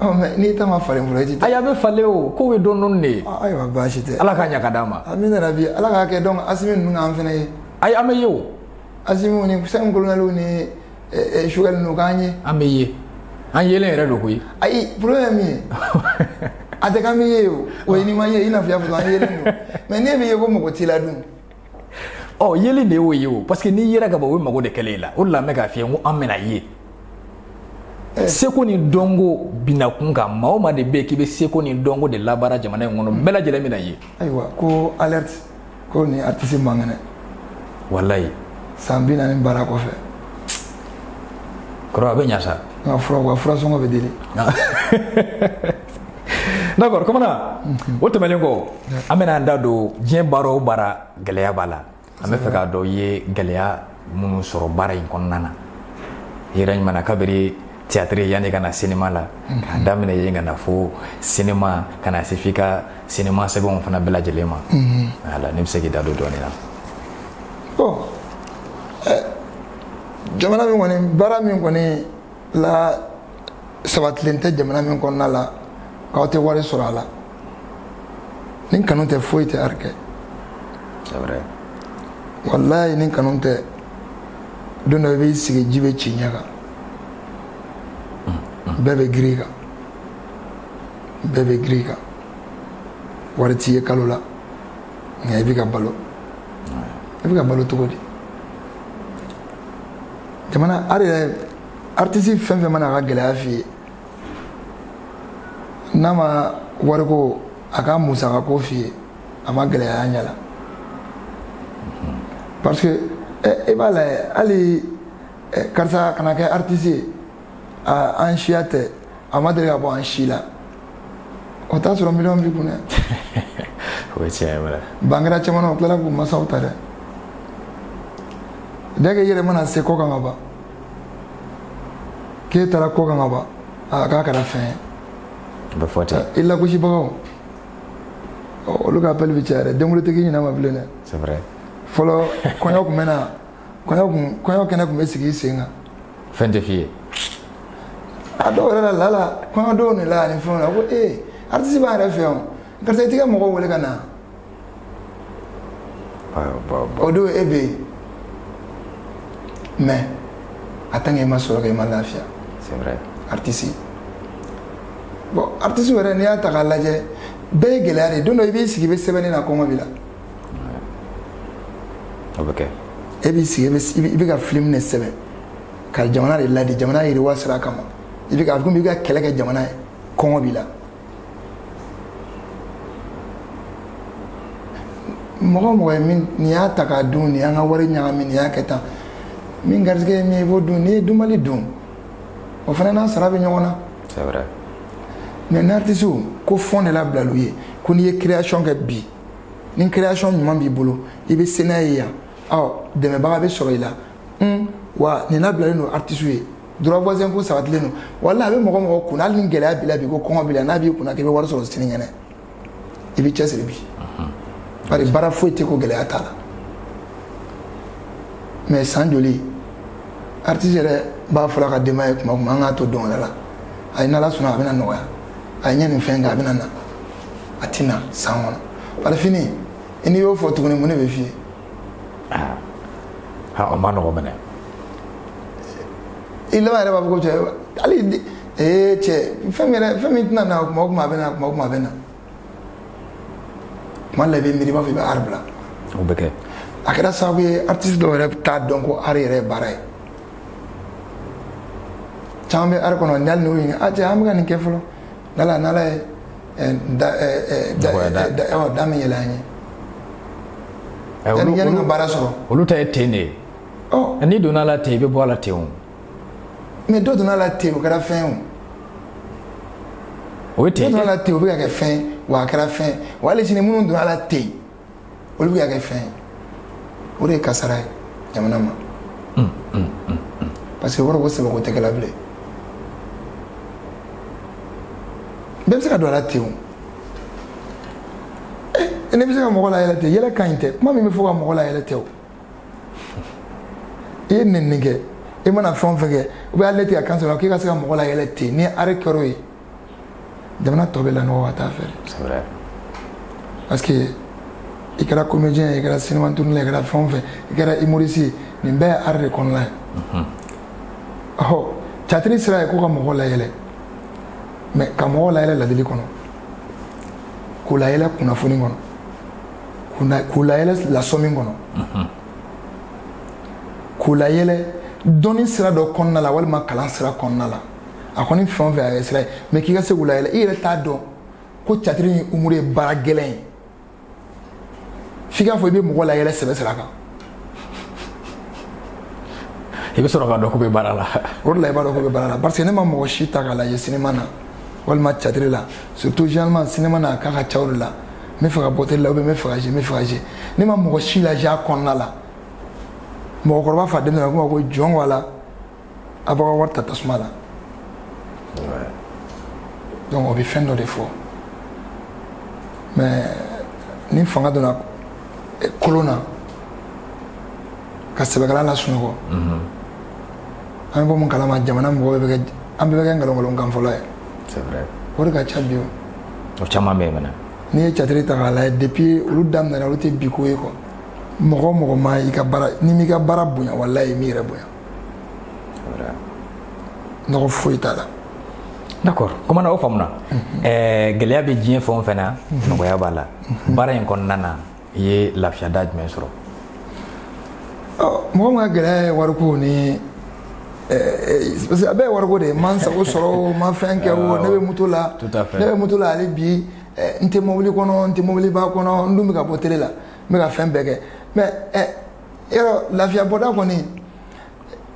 Ɔ, mais n'i ta ma falen fɔlɔ, i ti taa. Ayi, a bɛ falen o, kow ye dɔɔni dɔɔni de ye. Ayiwa, baasi tɛ. Ala k'a ɲɛ ka d'an ma. Amina rabi, Ala k'a kɛ. Donc Asimi ninnu k'an fana ye. Ayi, an bɛ ye o. Asimi ni Sɛn kolonɛliw ni Choguel ninnu k'an ye. An bɛ ye. An yelen yɛrɛ don koyi. Ayi, problème ye min ye, a tɛ k'an bɛ ye o, o ye n'i ma ye, i n'a fɔ i y'a fɔ an yelen don, mais n'e bɛ ye ko mɔgɔ t'i la dun. Ɔ, yeli de y'o ye o, parce que n'i yera ka ban, o ye mago de kɛlen i la. O de la n bɛ k'a f'i ye n ko an bɛna ye. Seko ni dɔnko binna kun kan, maa o maa de bɛ yen k'i bɛ seko ni dɔnko de labaara jamana in kɔnɔ, bɛɛ lajɛlen bɛna ye. Ayiwa, ko alerte, ko nin artiste man kɛnɛ. Walayi. San 40 baara kɔfɛ. Kɔrɔ, a bɛ ɲa sa. Nka fura, wa fura sɔngɔ bɛ deli. D'accord, Commandant. O tɛmɛnen kɔ, an bɛna an da don diɲɛ baara o baara, gɛlɛya b'a la. An bɛ fɛ k'a dɔn i ye gɛlɛya minnu sɔrɔ baara in kɔnɔna na. I yɛrɛ ɲuman kabiri théâtre yanni ka na cinéma la, k'a daminɛ yen ka na fo cinéma, ka na se f'i ka cinéma sɛbɛnw fana bɛɛ lajɛlen ma. Voilà, ne bɛ se k'i da don dɔɔnin na. Bon, jamana min kɔni, baara min kɔni la sabatilen tɛ jamana min kɔnɔna la, k'aw tɛ wari sɔrɔ a la, ni kanu tɛ, foyi tɛ art kɛ. C'est vrai. Walayi, ni kanu tɛ, don dɔ i b'i sigi, ji bɛ ci ɲɛ kan, bɛɛ bɛ girin kan. Bɛɛ bɛ girin kan. Wari t'i ye kalo la, nka i bɛ ka balo. I bɛ ka balo cogo di? Jamana hali yɛrɛ artiste fɛn fɛn mana a ka gɛlɛya f'i ye, n'a ma wariko a ka musakako f'i ye, a ma gɛlɛya a ɲɛ la. Parce que i b'a lajɛ hali karisa kana kɛ artiste ye, an siya tɛ, a ma deli ka bɔ an si la. O t'a sɔrɔ miliyɔn b'i kun dɛ. O ye tiɲɛ ye wɛrɛ. Ban kɛra caman na, o tilala k'u masaw ta dɛ. Dès que i yɛrɛ mana se kɔ kan ka ban, k'e taara kɔ kan ka ban, a k'a kɛra fɛn ye. O bɛ fɔ ten. I lagosibagaw, olu ka appel bɛ caya dɛ. Denwolo tɛ k'i ɲinɛ ma bilen dɛ. C'est vrai. Fɔlɔ kɔɲɔ tun bɛ na, kɔɲɔ kɛnɛ tun bɛ sigi i sen kan. Fɛn tɛ f'i ye. A dɔw yɛrɛ la lala kɔɲɔdenw de la ani fɛnw na ko ee artiste b'an yɛrɛ fɛ yan, karisa i t'i ka mɔgɔw wele ka na. O don e bɛ yen, mais a tant que i ma sɔrɔ kɛ i ma lafiya. C'est vrai. Artiste. Bon, artiste yɛrɛ n'i y'a ta k'a lajɛ, bɛɛ ye gɛlɛya de ye. Don dɔ i b'i sigi i bɛ sɛbɛnni na kɔngɔ b'i la. O bɛ kɛ. E b'i sigi i bɛ ka film de sɛbɛn ka jamana de ladi, jamana yiriwa sira kama. I bɛ ka a komi i bɛ ka kɛlɛ kɛ jamana ye, kɔngɔ b'i la. Mɔgɔ o mɔgɔ ye min nin y'a ta k'a dun, nin y'an ka wari ɲagami, nin y'a kɛ tan, min garisɛgɛ ye min ye i b'o dun, n'i ye dunbali dun, o fana n'a sara bɛ ɲɔgɔn na. C'est vrai. Mais n'artiste ko fond de labilal'u ye, ko n'i ye création kɛ bi, ni création ɲuman b'i bolo, i bɛ se n'a ye yan, ɔ dɛmɛbaga bɛ sɔrɔ i la, wa nin labilalen don artiste ye, droit voisin ko sabatilen don, wala a bɛ mɔgɔ mɔgɔ kunna, hali ni gɛlɛya b'i la bi ko kɔngɔ b'i la, n'a b'i kunna k'i bɛ wari sɔrɔ sinikɛnɛ, i b'i cɛsiri bi. Bari baara foyi tɛ ko gɛlɛya t'a la. Mais san joli artiste yɛrɛ b'a fɔla ka denbaya ye kuma o kuma, an k'a to don wɛrɛ la, ayi n'Ala sɔnna a bɛna nɔgɔya, a ye ɲɛ nin fɛn kɛ a bɛna na, a tɛ na san kɔnɔ. Bari fini n'i y'o fɔ tuguni mun de bɛ f'i ye? O ma nɔgɔ minɛ. I laban yɛrɛ b'a fɔ ko cɛ hali cɛ fɛn min yɛrɛ fɛn min tɛna na kuma o kuma a bɛ na, kuma o kuma a bɛ na. Kuma la i bɛ miiri i b'a fɔ i bɛ art bila. O bɛ kɛ. A kɛra sababu ye artiste dɔw yɛrɛ t'a dɔn ko art yɛrɛ ye baara ye. Caman bɛ art kɔnɔ ni hali n'o ɲininka, a cɛ an bɛ ka nin kɛ fɔlɔ, n'Ala ye da min yɛlɛ an ye. Yanni ka baara sɔrɔ. Olu ta ye ten de ye. N'i donna a la ten i bɛ bɔ a la ten o. Mais dɔ donna a la ten o kɛra fɛn ye o. O ye ten. Dɔ donna a la ten o bɛ ka kɛ fɛn ye, wa a kɛra fɛn ye, wa hali sini minnu donna a la ten olu bɛ ka kɛ fɛn ye. O de ye kasara ye jamana ma. Parce que o kɔrɔ ko sɛbɛko tɛ kɛla bilen. Bɛɛ bɛ se ka don a la ten o. Ne bɛ se ka mɔgɔ layɛlɛ ten, yɛlɛ ka ɲi tɛ, kuma min bɛ fɔ ka mɔgɔ layɛlɛ tɛ o. I ye nɛni kɛ, i mana fɛn o fɛn kɛ, ou bien hali ne tɛ ka kan sɔrɔ k'e ka se ka mɔgɔ layɛlɛ ten, ni arrêt kɛra o ye, jamana tɔ bɛ lanɔgɔ ka taa fɛ. C'est vrai. Parce que i kɛra comédien ye, i kɛra cinéma tourneur ye, i kɛra fɛn o fɛn, i kɛra humoriste ye, nin bɛɛ ye art de kɔnɔna ye. Ɔhɔ, théâtre sira ye ko ka mɔgɔ layɛlɛ, mais ka mɔgɔ layɛlɛ ladili kɔnɔ, k'u layɛlɛ kunnafoni kɔnɔ, k'u layɛlɛ lasɔmi kɔnɔ, k'u layɛlɛ dɔnni sira dɔ kɔnɔna la walima kalan sira kɔnɔna la. A kɔni fɛn o fɛn a ye sira ye, mais k'i ka se k'u layɛlɛ, i yɛrɛ t'a dɔn ko théâtre ni humour ye baara gɛlɛn ye. F'i k'a fɔ i bɛ mɔgɔ layɛlɛ sɛbɛ sira kan. I bɛ sɔrɔ k'a dɔn k'u bɛ baara la. O de la i b'a dɔn k'u bɛ baara la, parce que ne ma mɔgɔ si ta k'a lajɛ cinéma na walima théâtre la, surtout généralement cinéma na a k'a ka ca o de la. N bɛ fɛ ka bɔ télé la ou bien n bɛ fɛ ka jouer, n bɛ fɛ ka jouer. Ne ma mɔgɔ si lajɛ a kɔnɔna la. Mɔgɔkɔrɔba fa denmisɛnnin ko ma ko jɔn wala a b'aw ka wari ta tasuma la. Donc o bɛ fɛn dɔ de fɔ. Mais ni fanga donna kolon na ka sɛbɛkɛla lasunɔgɔ, an bɛ bɔ mun kalama, jamana mɔgɔw bɛ kɛ, an bɛɛ bɛ kɛ nkalon kan fɔlɔ ye. C'est vrai. O de ka ca bi o. O caman bɛ yen fana. N'i ye théâtre ta k'a lajɛ depuis olu daminɛna olu tɛ bi ko ye quoi. Mɔgɔ o mɔgɔ ma i ka baara, n'i m'i ka baara bonya, walayi i m'i yɛrɛ bonya. C'est vrai. Nɔgɔ foyi t'a la. D'accord, kuma na o faamuna. Gɛlɛya bɛ diɲɛ fɛn o fɛn na, nɔgɔya b'a la. Baara in kɔnɔna na, i ye lafiyada jumɛn sɔrɔ? Mɔgɔ min ka gɛlɛya ye wariko ni, parce que a bɛɛ ye wariko de ye. N ma n sago sɔrɔ o, n ma fɛn kɛ o, ne bɛ moto la. Tout à fait. Ne bɛ moto la hali bi, n tɛ mobili kɔnɔ, n tɛ mobiliba kɔnɔ, n dun bɛ ka bɔ télé la, n bɛ ka fɛn bɛɛ kɛ. Mais yɔrɔ lafiya bɔda kɔni,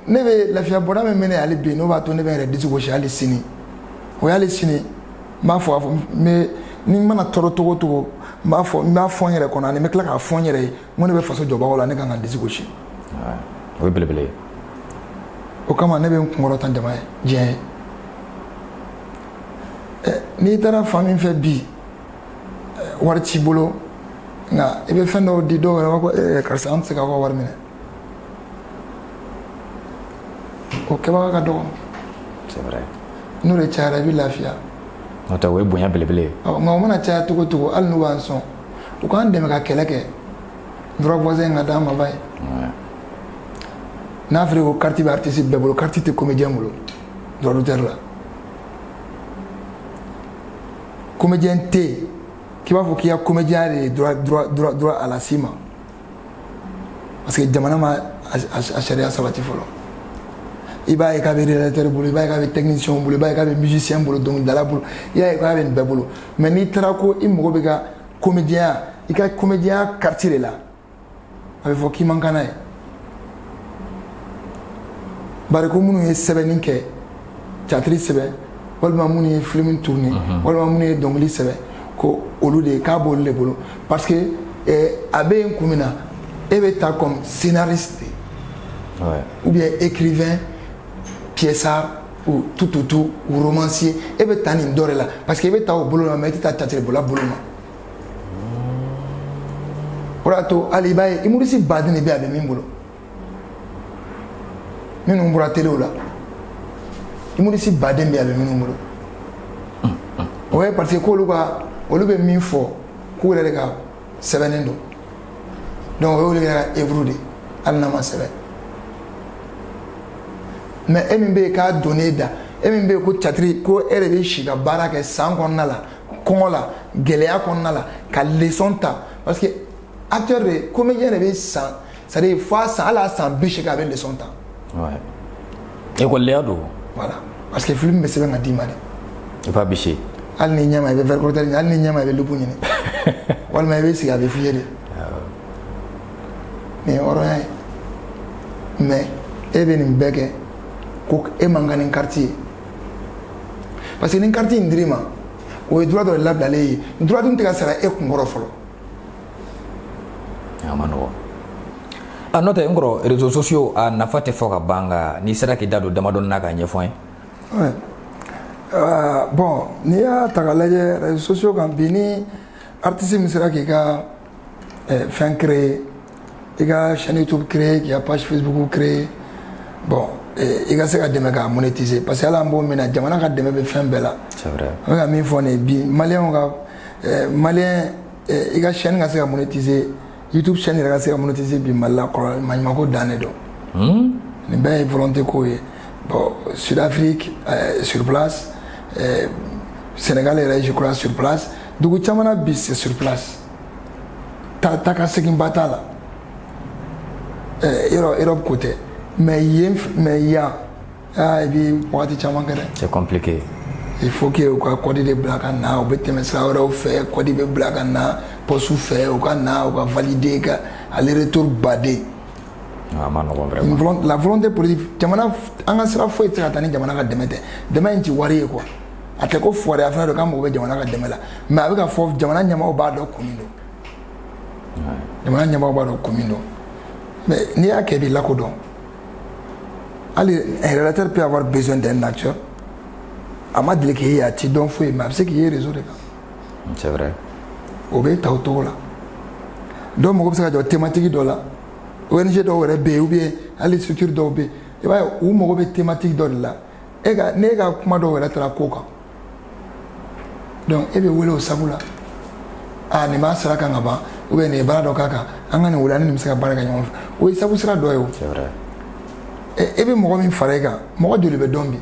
ne bɛ lafiya bɔda min minɛ hali bi, n'o b'a to ne bɛ n yɛrɛ disi gosi hali sini. O y'ale sini, n b'a fɔ, a fɔ n bɛ ni n mana tɔɔrɔ cogo o cogo, n b'a fɔ n yɛrɛ kɔnɔ, ani n bɛ tila k'a fɔ n yɛrɛ ye n ko ne bɛ faso jɔbagaw la, ne kan ka n disi gosi. O ye belebele ye. O kama ne bɛ n kunkɔrɔta jama ye diɲɛ ye. N'i taara fan min fɛ bi, wari t'i bolo, nka i bɛ fɛn dɔw di dɔw yɛrɛ b'a fɔ karisa, an tɛ se k'aw ka wari minɛ. O kɛbaga ka dɔgɔ. C'est vrai. N'o de cayara, i bɛ lafiya. N'o tɛ, o ye bonya belebele ye. Nka o mana caya cogo o cogo, hali n'u b'an sɔn, u k'an dɛmɛ ka kɛlɛ kɛ droit voisin ka d'an ma ba ye. N'a fɔra ko carte bɛ artiste bɛɛ bolo, carte tɛ comédien bolo droit d'auteur la. Comédien tɛ yen k'i b'a fɔ k'i ka comédien de ye droit à la s'i ma, parce que jamana ma a sariya sabati fɔlɔ. I b'a ye k'a bɛ réalisateur bolo, i b'a ye k'a bɛ technicien bolo, i b'a ye k'a bɛ musicien bolo, dɔnkilidala bolo, i b'a ye k'a bɛ nin bɛɛ bolo. Mais n'i taara ko i mago bɛ ka comédien, i ka comédien carte de la, a bɛ fɔ k'i man kan n'a ye. Bari ko minnu ye sɛbɛnni kɛ, théâtre sɛbɛn, walima minnu ye film tourné, walima minnu ye dɔnkili sɛbɛn, ko olu de k'a b'olu de bolo, parce que a bɛ yen kun min na, e bɛ ta comme scénariste ou bien écrivain, pièçard ou tout tout tout ou romancier, e bɛ taa nin dɔ de la, parce que i bɛ taa o bolo ma, mais i tɛ taa théâtre bɔla bolo ma. O de y'a to hali i b'a ye humoriste baden de bɛ yen, a bɛ min bolo, minnu bɔra téléw la, humoriste baden bɛ yen, a bɛ minnu bolo. O ye parce que k'olu ka olu bɛ min fɔ, k'u yɛrɛ de ka sɛbɛnnen don, donc o y'olu yɛrɛ ka œuvre de ye, hali n'a ma sɛbɛn. Mais e min bɛ yen k'a donnen da, e min bɛ yen ko théâtre, ko e de bɛ si ka baara kɛ san kɔnɔna la, kɔngɔ la, gɛlɛya kɔnɔna la, ka leçon ta, parce que acteur de comédien de bɛ san, c'est à dire fo a san, hali a san 80, a bɛ leçon ta. Ekɔlidenya don. Voilà, parce que film bɛ sɛbɛn ka d'i ma de. I b'a bisi. Hali ni ɲɛ ma, i bɛ verre correcteur ɲini, hali ni ɲɛ ma, i bɛ loupe ɲini, walima i bɛ sigi, a bɛ f'i ye de. Nin ye hɔrɔnya ye. Mais e bɛ nin bɛɛ kɛ ko e man kan ni carte ye, parce que ni carte in dir'i ma, o ye droit dɔ de labilalen ye, droit dun tɛ ka sara e kunkɔrɔ fɔlɔ. A ma nɔgɔ. A n'o tɛ, n kɔrɔ, réseaux sociaux a nafa tɛ fɔ ka ban, nka n'i sera k'i da don damadɔni na k'a ɲɛfɔ an ye. Ouais. Bon, n'i y'a ta k'a lajɛ réseaux sociaux kan bi, ni artiste min sera k'i ka fɛn créer, i ka chaîne YouTube créer, k'i ka page Facebook créer, bon, i ka se ka dɛmɛ k'a monétiser, parce que hali an b'o min na, jamana ka dɛmɛ bɛ fɛn bɛɛ la. C'est vrai. An bɛ ka min fɔ nin ye bi, maliyɛnw ka maliyɛn i ka chaîne ka se ka monétiser, YouTube chaîne yɛrɛ ka se ka monétiser bi Mali la, kɔrɔ maɲumanko dan de don. Nin bɛɛ ye volonté ko ye. Bon, Sud-Afrique sur place, Sénégal yɛrɛ, je crois, sur place, dugu caman na bi, c'est sur place, ta ta ka segin ba t'a la. Yɔrɔ Europe ko tɛ, mais yen, mais yan, ah, i bi wagati caman kɛ dɛ. C'est compliqué. Il faut que u ka code de bila ka na, u bɛ tɛmɛ sira wɛrɛw fɛ, code bɛ bila ka na poste fɛ, u ka na, u ka valider, ka aller retour baden. A ma nɔgɔn Une vraiment. La volonté politique, jamana, an ka sira foyi tɛ se ka taa ni jamana ka dɛmɛ tɛ. Dɛmɛ in ti wari ye quoi, a tɛ ko fɔriya fana don k'an mago bɛ jamana ka dɛmɛ la, mais a bɛ ka fɔ jamana ɲɛmaaw b'a dɔn kun min don, jamana ɲɛmaaw b'a dɔn kun min don. Mais n'i y'a kɛ, i b'i lakodɔn. Hali un réalisateur peut avoir besoin d'un acteur, a ma deli k'e ye, a t'i dɔn foyi, mais a bɛ se k'i ye réseau de kan. C'est vrai. O bɛ ta o cogo la. Dɔw mago bɛ se ka jɔ thématique dɔ la, ONG dɔw yɛrɛ bɛ yen, ou bien hali structure dɔw bɛ yen, i b'a ye u mago bɛ thématique dɔ de la, e ka n'e ka kuma dɔw yɛrɛ taara ko kan, donc e bɛ wele o sabu la. Aa, nin b'a sira kan ka ban, ou bien nin ye baara dɔ k'a kan, an ka nin wele, an ni nin bɛ se ka baara kɛ ɲɔgɔn fɛ, o ye sabu sira dɔ ye o. C'est vrai. E bɛ mɔgɔ min fara e kan, mɔgɔ joli bɛ dɔn bi?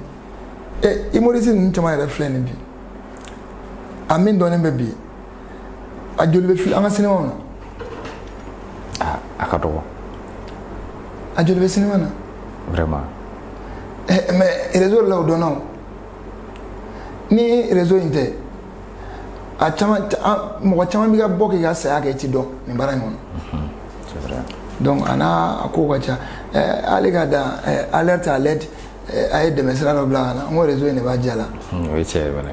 Humoriste ninnu caman yɛrɛ filɛ nin bi, a min dɔnnen bɛ bi, a joli bɛ fili an ka sinemaw na? A ka dɔgɔ. A joli bɛ sinema na? Vraiment. Mais réseau la o dɔnna o. Ni réseau in tɛ, a caman, mɔgɔ caman b'i ka bɔ k'i ka saya kɛ, i ti dɔn nin baara in kɔnɔ. C'est vrai. Donc a n'a a ko ka ca. Ale ka dan alerte à l'aide, a ye dɛmɛ sira dɔ bila ka na, n ko réseau in de b'a diya la. O ye tiɲɛ ye fɛnɛ.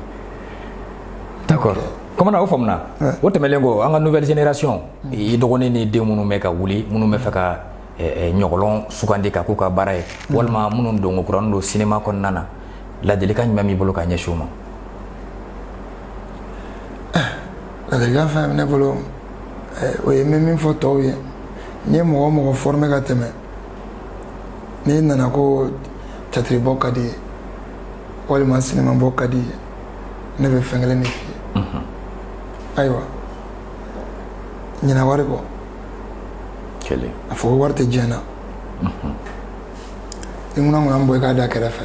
D'accord. Comment o faamuna? O tɛmɛnen kɔ, an ka nouvelle génération, i dɔgɔnin ni den minnu bɛ ka wuli, minnu bɛ fɛ ka ɲɔgɔlɔn sugandi ka k'u ka baara ye, walima minnu donko kuranin don cinéma kɔnɔna na, ladilikan jumɛn b'i bolo ka ɲɛsin u ma? Ladilikan fɛn bɛ ne bolo, o ye n bɛ min fɔ tɔw ye, n ye mɔgɔ o mɔgɔ formé ka tɛmɛ, n'i nana ko catiribɔ ka di ye walima sinima bɔ ka di ye, ne bɛ fɛn kelen de f'i ye. Ayiwa, ɲina wari kɔ. Kelen. A fɔ ko wari tɛ diɲɛ na. I ŋunan bɔ i k'a da kɛrɛfɛ.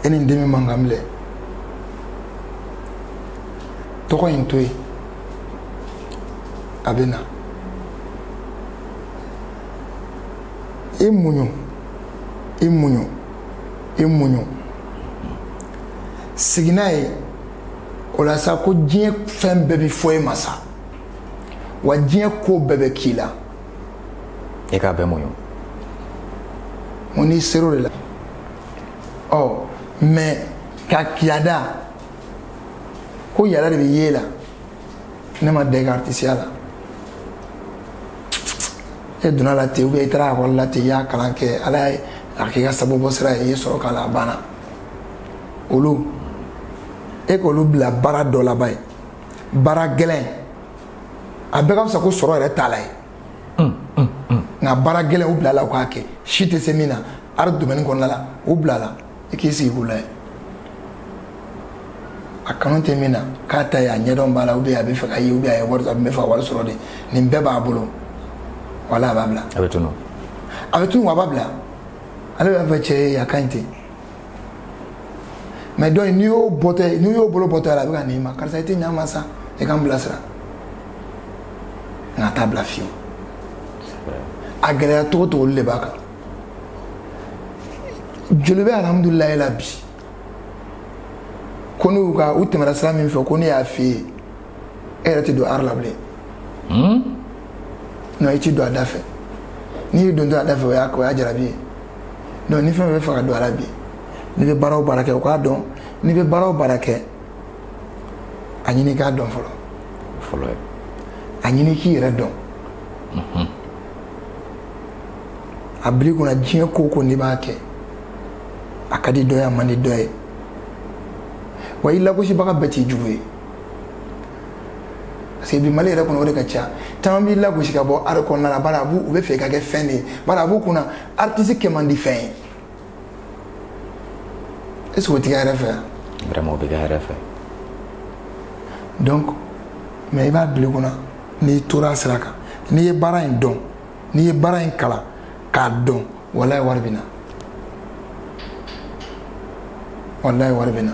E ni dimi man kan bilen. Tɔgɔ in to yen, a bɛ na. I muɲu, i muɲu, i muɲu. Sigi n'a ye, o la sa ko diɲɛ fɛn bɛɛ bɛ fɔ e ma sa. Wa diɲɛ ko bɛɛ bɛ k'i la. E k'a bɛɛ muɲu. N ko n'i ser'o de la. Ɔ mais ka kiyada ko yala de bɛ y'e la, ne ma da i ka artisiya la. E donna la ten, ou bien i taara ekɔli la ten, i y'a kalan kɛ, Ala ye a k'i ka sababu bɔ sira ye, i ye sɔrɔ k'a la, a banna. Olu, e k'olu bila baara dɔ laban ye, baara gɛlɛn, a bɛɛ ka fisa ko sɔrɔ yɛrɛ t'a la ye. Nka baara gɛlɛn u bila la u k'a kɛ, si tɛ se min na, art domaine kɔnɔna la, u bila la, i k'i sigi k'u lajɛ. A kanu tɛ min na, k'a ta ye, a ɲɛdɔn b'a la, ou bien a bɛ fɛ ka ye, ou bien a ye wari, a bɛ fɛ ka wari sɔrɔ de, nin bɛɛ b'a bolo. Wala a b'a bila. A bɛ tunu. A bɛ tunu wa a b'a bila. Ale b'a fɔ cɛ ye, a ka ɲi ten. Mais donc n'i y'o bɔtɔ, n'i y'o bolo bɔtɔ la, a bɛ ka n'i ma, karisa i tɛ ɲa n ma sa, i ka n bilasira. Nka a t'a bila fiyewu. A gɛlɛya cogo cogo olu de b'a kan. Joli bɛ alhamdulilayi la bi. Ko n'u ka u tɛmɛna sira min fɛ, ko ne y'a f'i ye, e yɛrɛ tɛ don art la bilen. Non, i ti don a da fɛ. N'i y'i don a da fɛ, o y'a jarabi ye. Donc ni fɛn fɛn bɛ fɛ ka don a la bi, n'i bɛ baara o baara kɛ, o k'a dɔn, n'i bɛ baara o baara kɛ, a ɲini k'a dɔn fɔlɔ. Fɔlɔ ye. A ɲini k'i yɛrɛ dɔn. A bil'i kunna diɲɛ ko o ko n'i b'a kɛ, a ka di dɔ ye, a man di dɔ ye. Wa i lagosibaga bɛɛ t'i jugu ye. Parce que bi Mali yɛrɛ kɔnɔ o de ka ca. Caman b'i lagosi ka bɔ art kɔnɔna la, bari a b'u, u bɛ fɛ i ka kɛ fɛn de ye. Bari a b'u kunna artiste kɛ man di fɛn ye. Est-ce que o tɛ kɛ hɛrɛ fɛ yan? Vraiment o bɛ kɛ hɛrɛ fɛ. Donc, mais i b'a bila i kunna n'i tora a sira kan, n'i ye baara in dɔn, n'i ye baara in kalan k'a dɔn, walayi wari bɛ na. Walayi wari bɛ na.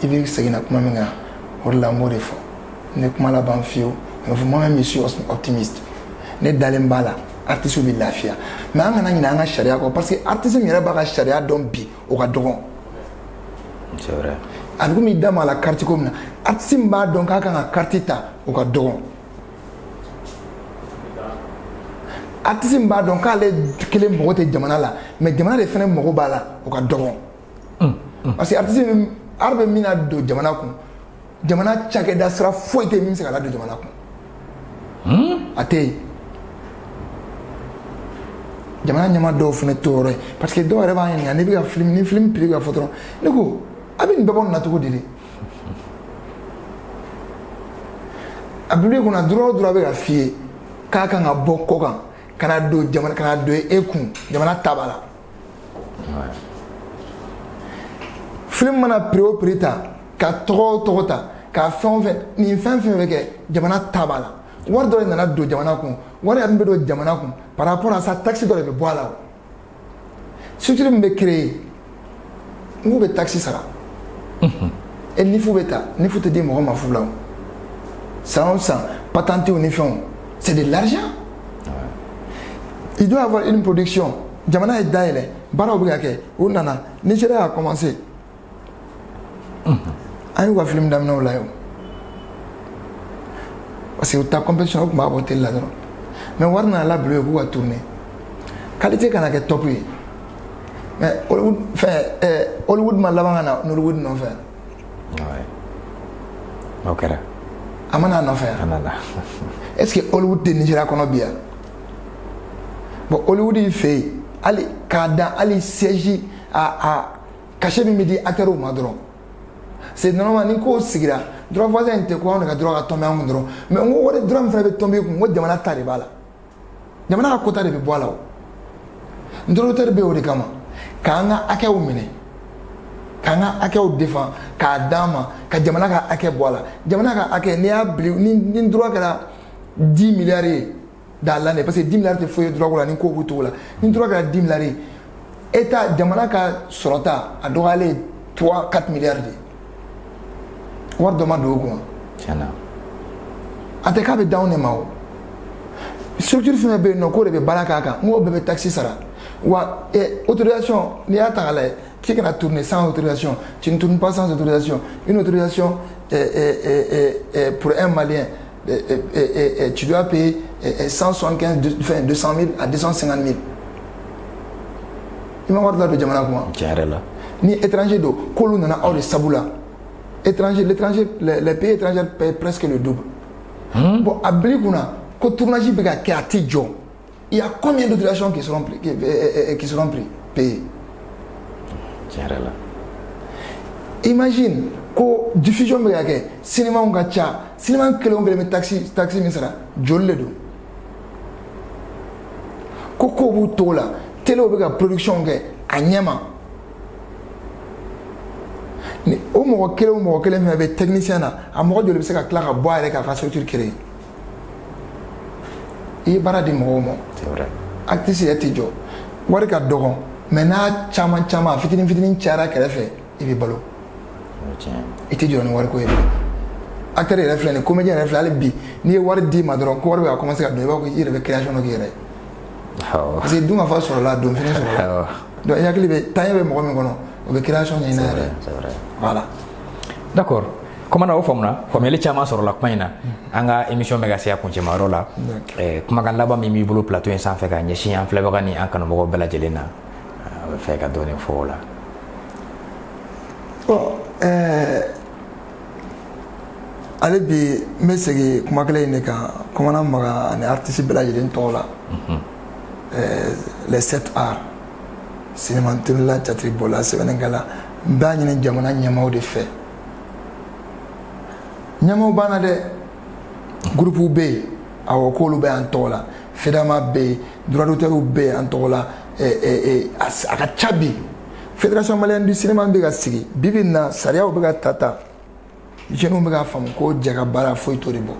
I bɛ segin na kuma min kan, o de la n b'o de fɔ. Ne kuma laban fiyewu, mais moi-même je suis optimiste. Ne dalen b'a la, artiste bɛ lafiya. Mais an kana ɲinɛ an ka sariya kɔ, parce que artiste min yɛrɛ b'a ka sariya dɔn bi, o ka dɔgɔn. C'est vrai. A bɛ komi i da ma la carte ko min na, artiste min b'a dɔn k'a kan ka carte ta, o ka dɔgɔn. Artiste min b'a dɔn k'ale kelen mago tɛ jamana la, mais jamana de fana mago b'a la, o ka dɔgɔn. Parce que artiste min, art bɛ min na don jamana kun, jamana cakɛda sira foyi tɛ min bɛ se ka ladon jamana kun. A tɛ yen. Jamana ɲɛmaa dɔw fana t'o yɔrɔ ye, parce que dɔw yɛrɛ b'a ɲininka n'i bɛ ka film, ni film prix bɛ ka fɔ dɔrɔn, ne ko a bɛ nin bɛɛ bɔ nin na cogo di de? A bil'i kunna droit o droit bɛ ka f'i ye k'a kan ka bɔ kɔ kan ka na don jamana, ka na don e kun, jamana ta b'a la. Film mana prix o prix ta, ka tɔgɔ o tɔgɔ ta, ka fɛn o fɛn, nin fɛn fɛn bɛ kɛ, jamana ta b'a la. Wari dɔ de nana don jamana kun, wari min bɛ don jamana kun par rapport à ça, taxe dɔ de bɛ bɔ a la o. Structure min bɛ créer, n k'u bɛ taxe sara. Et NIF bɛ ta, NIF tɛ di mɔgɔ ma fu la o. San o san, patente ni fɛnw, c'est de l'argent. Il doit y avoir une production. Jamana ye dayɛlɛ, baaraw bɛ ka kɛ, u nana, Nigeria a commencé. An y'u ka film daminɛ o la yen o. Parce que u ta compétition, u tun b'a bɔ télé la dɔrɔn. Mais wari nana labila u ye k'u ka tourner. Qualité kana kɛ top ye. Mais Hollywood, fɛn, Hollywood ma laban ka na Nollywood nɔfɛ. Ouais. O kɛra. A ma n'a nɔfɛ yan. A nana. Est-ce que Hollywood tɛ Nigeria kɔnɔ bi yan? Bon, Hollywood y'i fɛ yen, hali k'a dan hali siège a cachet min bɛ di acteurs ma dɔrɔn. C'est normal ni ko sigira droit voisin in tɛ ko anw de ka droit ka tomber an kun dɔrɔn, mais n ko wari droit min fana bɛ tomber kun, n ko jamana ta de b'a la, jamana ka quota de bɛ bɔ a la o. Droit d'auteur bɛ o de kama, k'an ka hakɛw minɛ, k'an ka hakɛw défend, k'a d'an ma, ka jamana ka hakɛ bɔ a la. Jamana ka hakɛ, n'i y'a bili ni droit kɛra 10 milliards ye dans l'année, parce que 10 milliards tɛ foyi ye droit ko la ni ko b'u cogo la, ni droit kɛra 10 milliards ye, état jamana ka sɔrɔta a dɔgɔyalen ye 3 4 milliards de ye. Wari dɔ ma don o kun. Tiɲɛna. A tɛ k'a bɛ d'anw de ma o. Structure fɛn fɛn bɛ yen nɔ k'o de bɛ baara k'a kan, n k'o bɛɛ bɛ taxe sara. Wa autorisation, n'i y'a ta k'a lajɛ, k'i kana tourner sans autorisation, tu ne tournes pas sans autorisation. Une autorisation pour un Malien, tu dois payer 175, enfin 200 000 à 250 000. I ma wari ladon jamana kun wa? Tiɲɛ yɛrɛ la. Ni étranger don, k'olu nana aw de sabu la. Étranger, l'étranger, les pays étrangers payent presque le double. Bon, a bila i kunna ko tournage bɛ ka kɛ, a tɛ jɔ. Il y a combien d'autorisations qui seront payées? Tiɲɛ yɛrɛ la. Imagine ko diffusion bɛ ka kɛ, cinéma ka ca, cinéma kelen o kelen bɛ taxe min sara, joli de don? Ko kow b'u togo la, téléw bɛ ka production kɛ a ɲɛ ma. Ni o mɔgɔ kelen o mɔgɔ kelen fɛn bɛ technicien na, a mɔgɔ joli bɛ se ka tila ka bɔ a yɛrɛ k'a ka structure créer? I ye baara di mɔgɔw ma. C'est vrai. Artiste yɛrɛ tɛ jɔ, wari ka dɔgɔn, mais n'a caman caman, a fitinin fitinin cayara kɛrɛfɛ, i bɛ balo. Tiɲɛ. I tɛ jɔ ni wariko ye bilen. Acteur yɛrɛ filɛ nin ye, comédien yɛrɛ filɛ, hali bi n'i ye wari d'i ma dɔrɔn ko wari bɛ ka commencer ka don, i b'a fɔ i yɛrɛ bɛ création dɔ k'i yɛrɛ ye. Parce que dun ka fa sɔrɔla, donfini sɔrɔla. Donc i hakili bɛ taaɲɛ bɛ mɔgɔ min kɔnɔ, o bɛ création ɲɛɲini a yɛrɛ ye. C'est vrai. Voilà. D'accord. Comme o faamuna, faamuyali caman sɔrɔla kuma in na. An ka émission bɛ ka se a kuncɛmayɔrɔ la. Kumakan laban min b'i bolo plateau in sanfɛ ka ɲɛsin an filɛbaga ni an kanubagaw bɛɛ lajɛlen na, a bɛ fɛ ka dɔɔnin fɔ o la. Bon, ale bi n bɛ segin kuma kelen in de kan, Commandant Maga ani artiste bɛɛ lajɛlen tɔgɔ la. Les sept arts, cinéma tournela, théâtre bɔla, sɛbɛnnikɛla, n b'a ɲini jamana ɲɛmaaw de fɛ. Ɲɛmaaw b'an na dɛ, groupe bɛ yen, awɔ, k'olu bɛ an tɔgɔ la, FEDAMA bɛ yen, droit d'auteur bɛ yen an tɔgɔ la, a ka ca bi. Fédération malienne du cinéma bɛ ka sigi bi bi in na, sariyaw bɛ ka ta ta, jeunes bɛ k'a faamu ko jɛ ka baara foyi t'o de bɔ.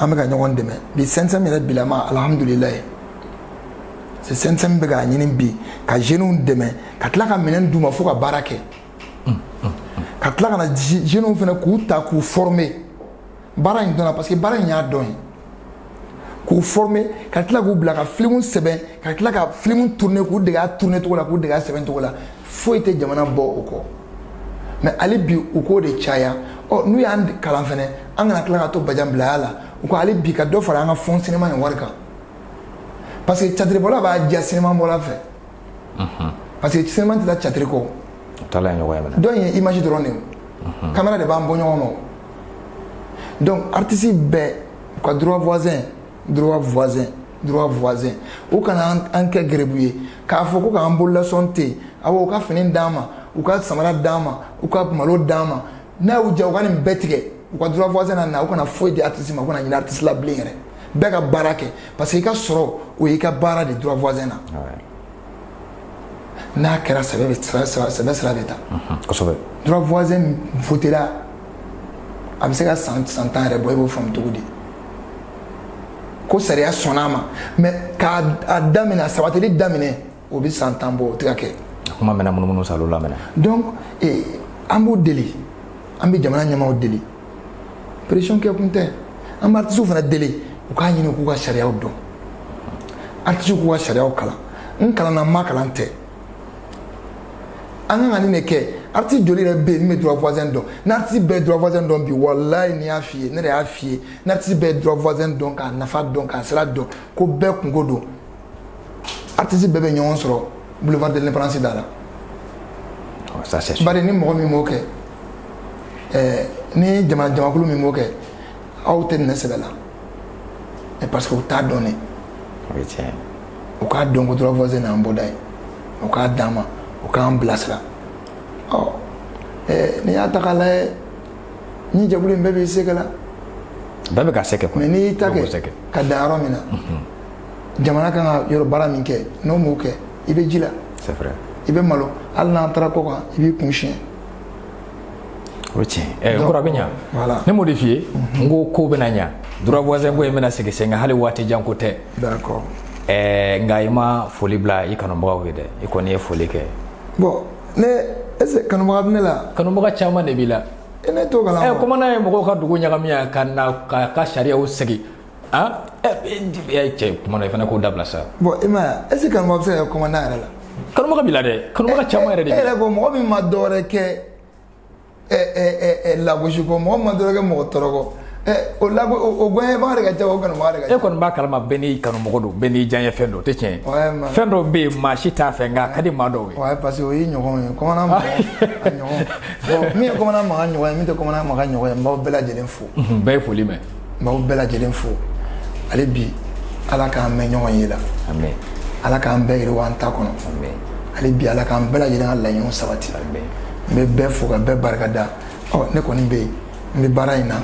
An bɛ ka ɲɔgɔn dɛmɛ bi, CNSM yɛrɛ bilama, alhamdulilayi. C'est CNSM bɛ k'a ɲini bi ka jeunes dɛmɛ, ka tila ka minɛn d'u ma fo ka baara kɛ, ka tila ka na jeunes fana k'u ta k'u former baara in dɔnna, parce que baara in y'a dɔn ye, k'u former, ka tila k'u bila ka film sɛbɛn, ka tila ka film tourner, k'u dege a tourner cogo la, k'u dege a sɛbɛn cogo la. Foyi tɛ jamana bɔ o kɔ. Mais hali bi u k'o de caya. Ɔ, n'u y'an kalan fɛnɛ, an kana tila ka to bajanbilaya la. U ko hali bi ka dɔ fara an ka fond cinéma in wari kan, parce que catiribɔla b'a diya cinéma bɔla fɛ, parce que cinéma tɛ taa catiri kɔ. U taala ɲɔgɔn ye minɛ. Dɔ in ye image dɔrɔn de ye, caméra de b'an bɔ ɲɔgɔn ma o. Donc artiste bɛɛ u ka droit voisin, droit voisin, droit voisin, u kana an kɛ gɛrɛbu ye k'a fɔ ko k'an bololasɔn tɛ yen. Awɔ, u ka fini d'an ma, u ka samara d'an ma, u ka malo d'an ma. N'a y'u diya, u ka nin bɛɛ tigɛ, u ka droit voisin na na, u kana foyi di artiste ma, u kana ɲinɛ artiste la bilen yɛrɛ. Bɛɛ ka baara kɛ, parce que i ka sɔrɔ, o y'i ka baara de droit voisin na. N'a kɛra sɛbɛ bɛ sɛbɛ sira bɛ ta. Kosɛbɛ. Droit voisin votera, a bɛ se ka san 10 yɛrɛ bɔ, i b'o faamu cogo di ko sariya sɔnna a ma? Mais k'a daminɛ, a sabatili daminɛ, O bɛ san 10 bɔ, o tɛ ka kɛ. Kuma mɛnna munumunu salo la mɛnɛ. Donc an b'u deli, an bɛ jamana ɲɛmaaw deli, pression kɛ kun tɛ. An bɛ artisiw fana deli, u k'a ɲini k'u ka sariyaw dɔn, artisiw k'u ka sariyaw kalan. N kalanna, n ma kalan tɛ, an kan ka nin de kɛ. Artiste joli yɛrɛ bɛ yen min bɛ droit voisin dɔn? Ni artiste bɛɛ ye droit voisin dɔn bi, walayi ni y'a f'i ye, ne de y'a f'i ye, ni artiste bɛɛ ye droit voisin dɔn, k'a nafa dɔn, k'a sira dɔn, ko bɛɛ kunko don, artiste bɛɛ bɛ ɲɔgɔn sɔrɔ boulevard de l'Indépendance da la. Ça c'est sûr. Bari ni mɔgɔ min m'o kɛ, ni jamana jamakulu min m'o kɛ, aw tɛ nɛ sɛbɛ la, parce que u t'a dɔn ne. O ye tiɲɛ ye. U k'a dɔn ko droit voisin y'an bɔda ye, u k'a d'an ma, u k'an bilasira. Ɔ n'i y'a ta k'a lajɛ, ni jɛkulu in bɛɛ b'i se kɛ la. Bɛɛ bɛ ka se kɛ kɔni. Mais n'i y'i ta kɛ ka dan yɔrɔ min na, jamana kan ka yɔrɔ baara min kɛ, n'o m'o kɛ, i bɛ ji la. C'est vrai. I bɛ malo, hali n'an taara kɔ kan, i b'i kun siɲɛ. O ye tiɲɛ. N kɔrɔ a bɛ ɲa. Voilà. Ne m'o de f'i ye, n ko ko bɛna ɲa. Droit voisin ko in bɛna segin sen kan, hali waati jan ko tɛ. D'accord. Nka i ma foli bila i kanubagaw ye dɛ, i kɔni ye foli kɛ. Bon, ne est-ce que kanubaga bɛ ne la? Kanubaga caman de b'i la. Ne t'o kalama. Commandant ye mɔgɔw ka dugu ɲagami yan ka na k'a ka sariyaw segin. Ah, cɛ, commandant i fana k'o dabila sa. Bon, i m'a ye, est-ce que kanubaga bɛ se ka kɛ commandant yɛrɛ la? Kanubaga b'i la dɛ, kanubaga caman yɛrɛ de b'i la. E yɛrɛ ko mɔgɔ min ma dɔwɛrɛ kɛ lagosi kɔ, mɔgɔ min ma dɔwɛrɛ kɛ mɔgɔ tɔɔrɔ kɔ, o lago o gɔɲɛbaga de ka ca, o kanubaga de ka ca. E kɔni b'a kalama, bɛɛ n'i kanumɔgɔ don, bɛɛ n'i diyaɲɛ fɛn don, o tɛ tiɲɛ ye. Fɛn dɔw bɛ yen maa si t'a fɛ, nka a ka di maa dɔw ye. Ouais, parce que o y'i ɲɔgɔn ye, commandant Makan a ɲɔgɔn. Bon, min ye commandant Makan ɲɔgɔn ye, min tɛ commandant Makan ɲɔgɔn ye, n b'aw bɛɛ lajɛlen fo. Bɛɛ ye foli mɛn. N b'aw bɛɛ lajɛlen fo. Ale bi, Ala k'an mɛn ɲɔgɔn ye la. Amen. Ala k'an bɛɛ yiriwa an ta kɔnɔ. Amen. Ale bi, Ala k'an bɛɛ lajɛlen ka laɲiniw sabati. Amen. N bɛ bɛɛ fo ka bɛɛ barika da. Ɔ ne kɔni bɛ yen, n bɛ baara in na.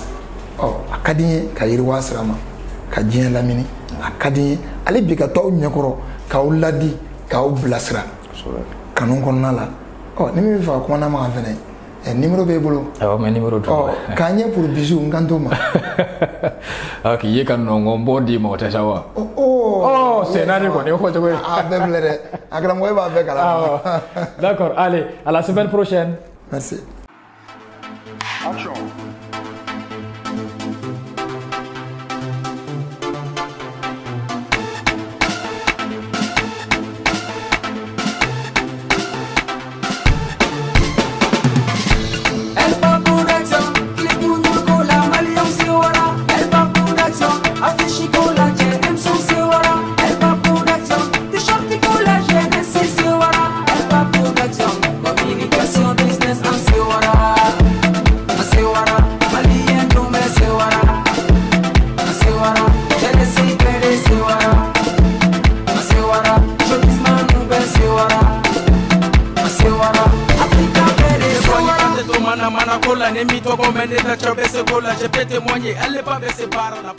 Ɔ a ka di n ye ka yiriwa sira ma, ka diɲɛ lamini. A ka di n ye ale bi ka to aw ɲɛkɔrɔ, k'aw ladi, k'aw bilasira kanu kɔnɔna la. Ɔ ni min bɛ fɛ ka commandant Makan fɛnɛ, numéro b'e bolo. Awɔ, mais numéro dun. Ɔ k'an ɲɛ pour bisou, n kan t'o ma. K'i ye ka nɔngɔn bɔ d'i ma, o tɛ sa wa? Oh, c'est naani kɔni, o fɔ cogo ye. A bɛɛ filɛ dɛ, a karamɔgɔ e b'a bɛɛ kalama. D'accord, allez, à la semaine prochaine. Merci. Action. J'ai témoigné, elle n'est pas baissée par la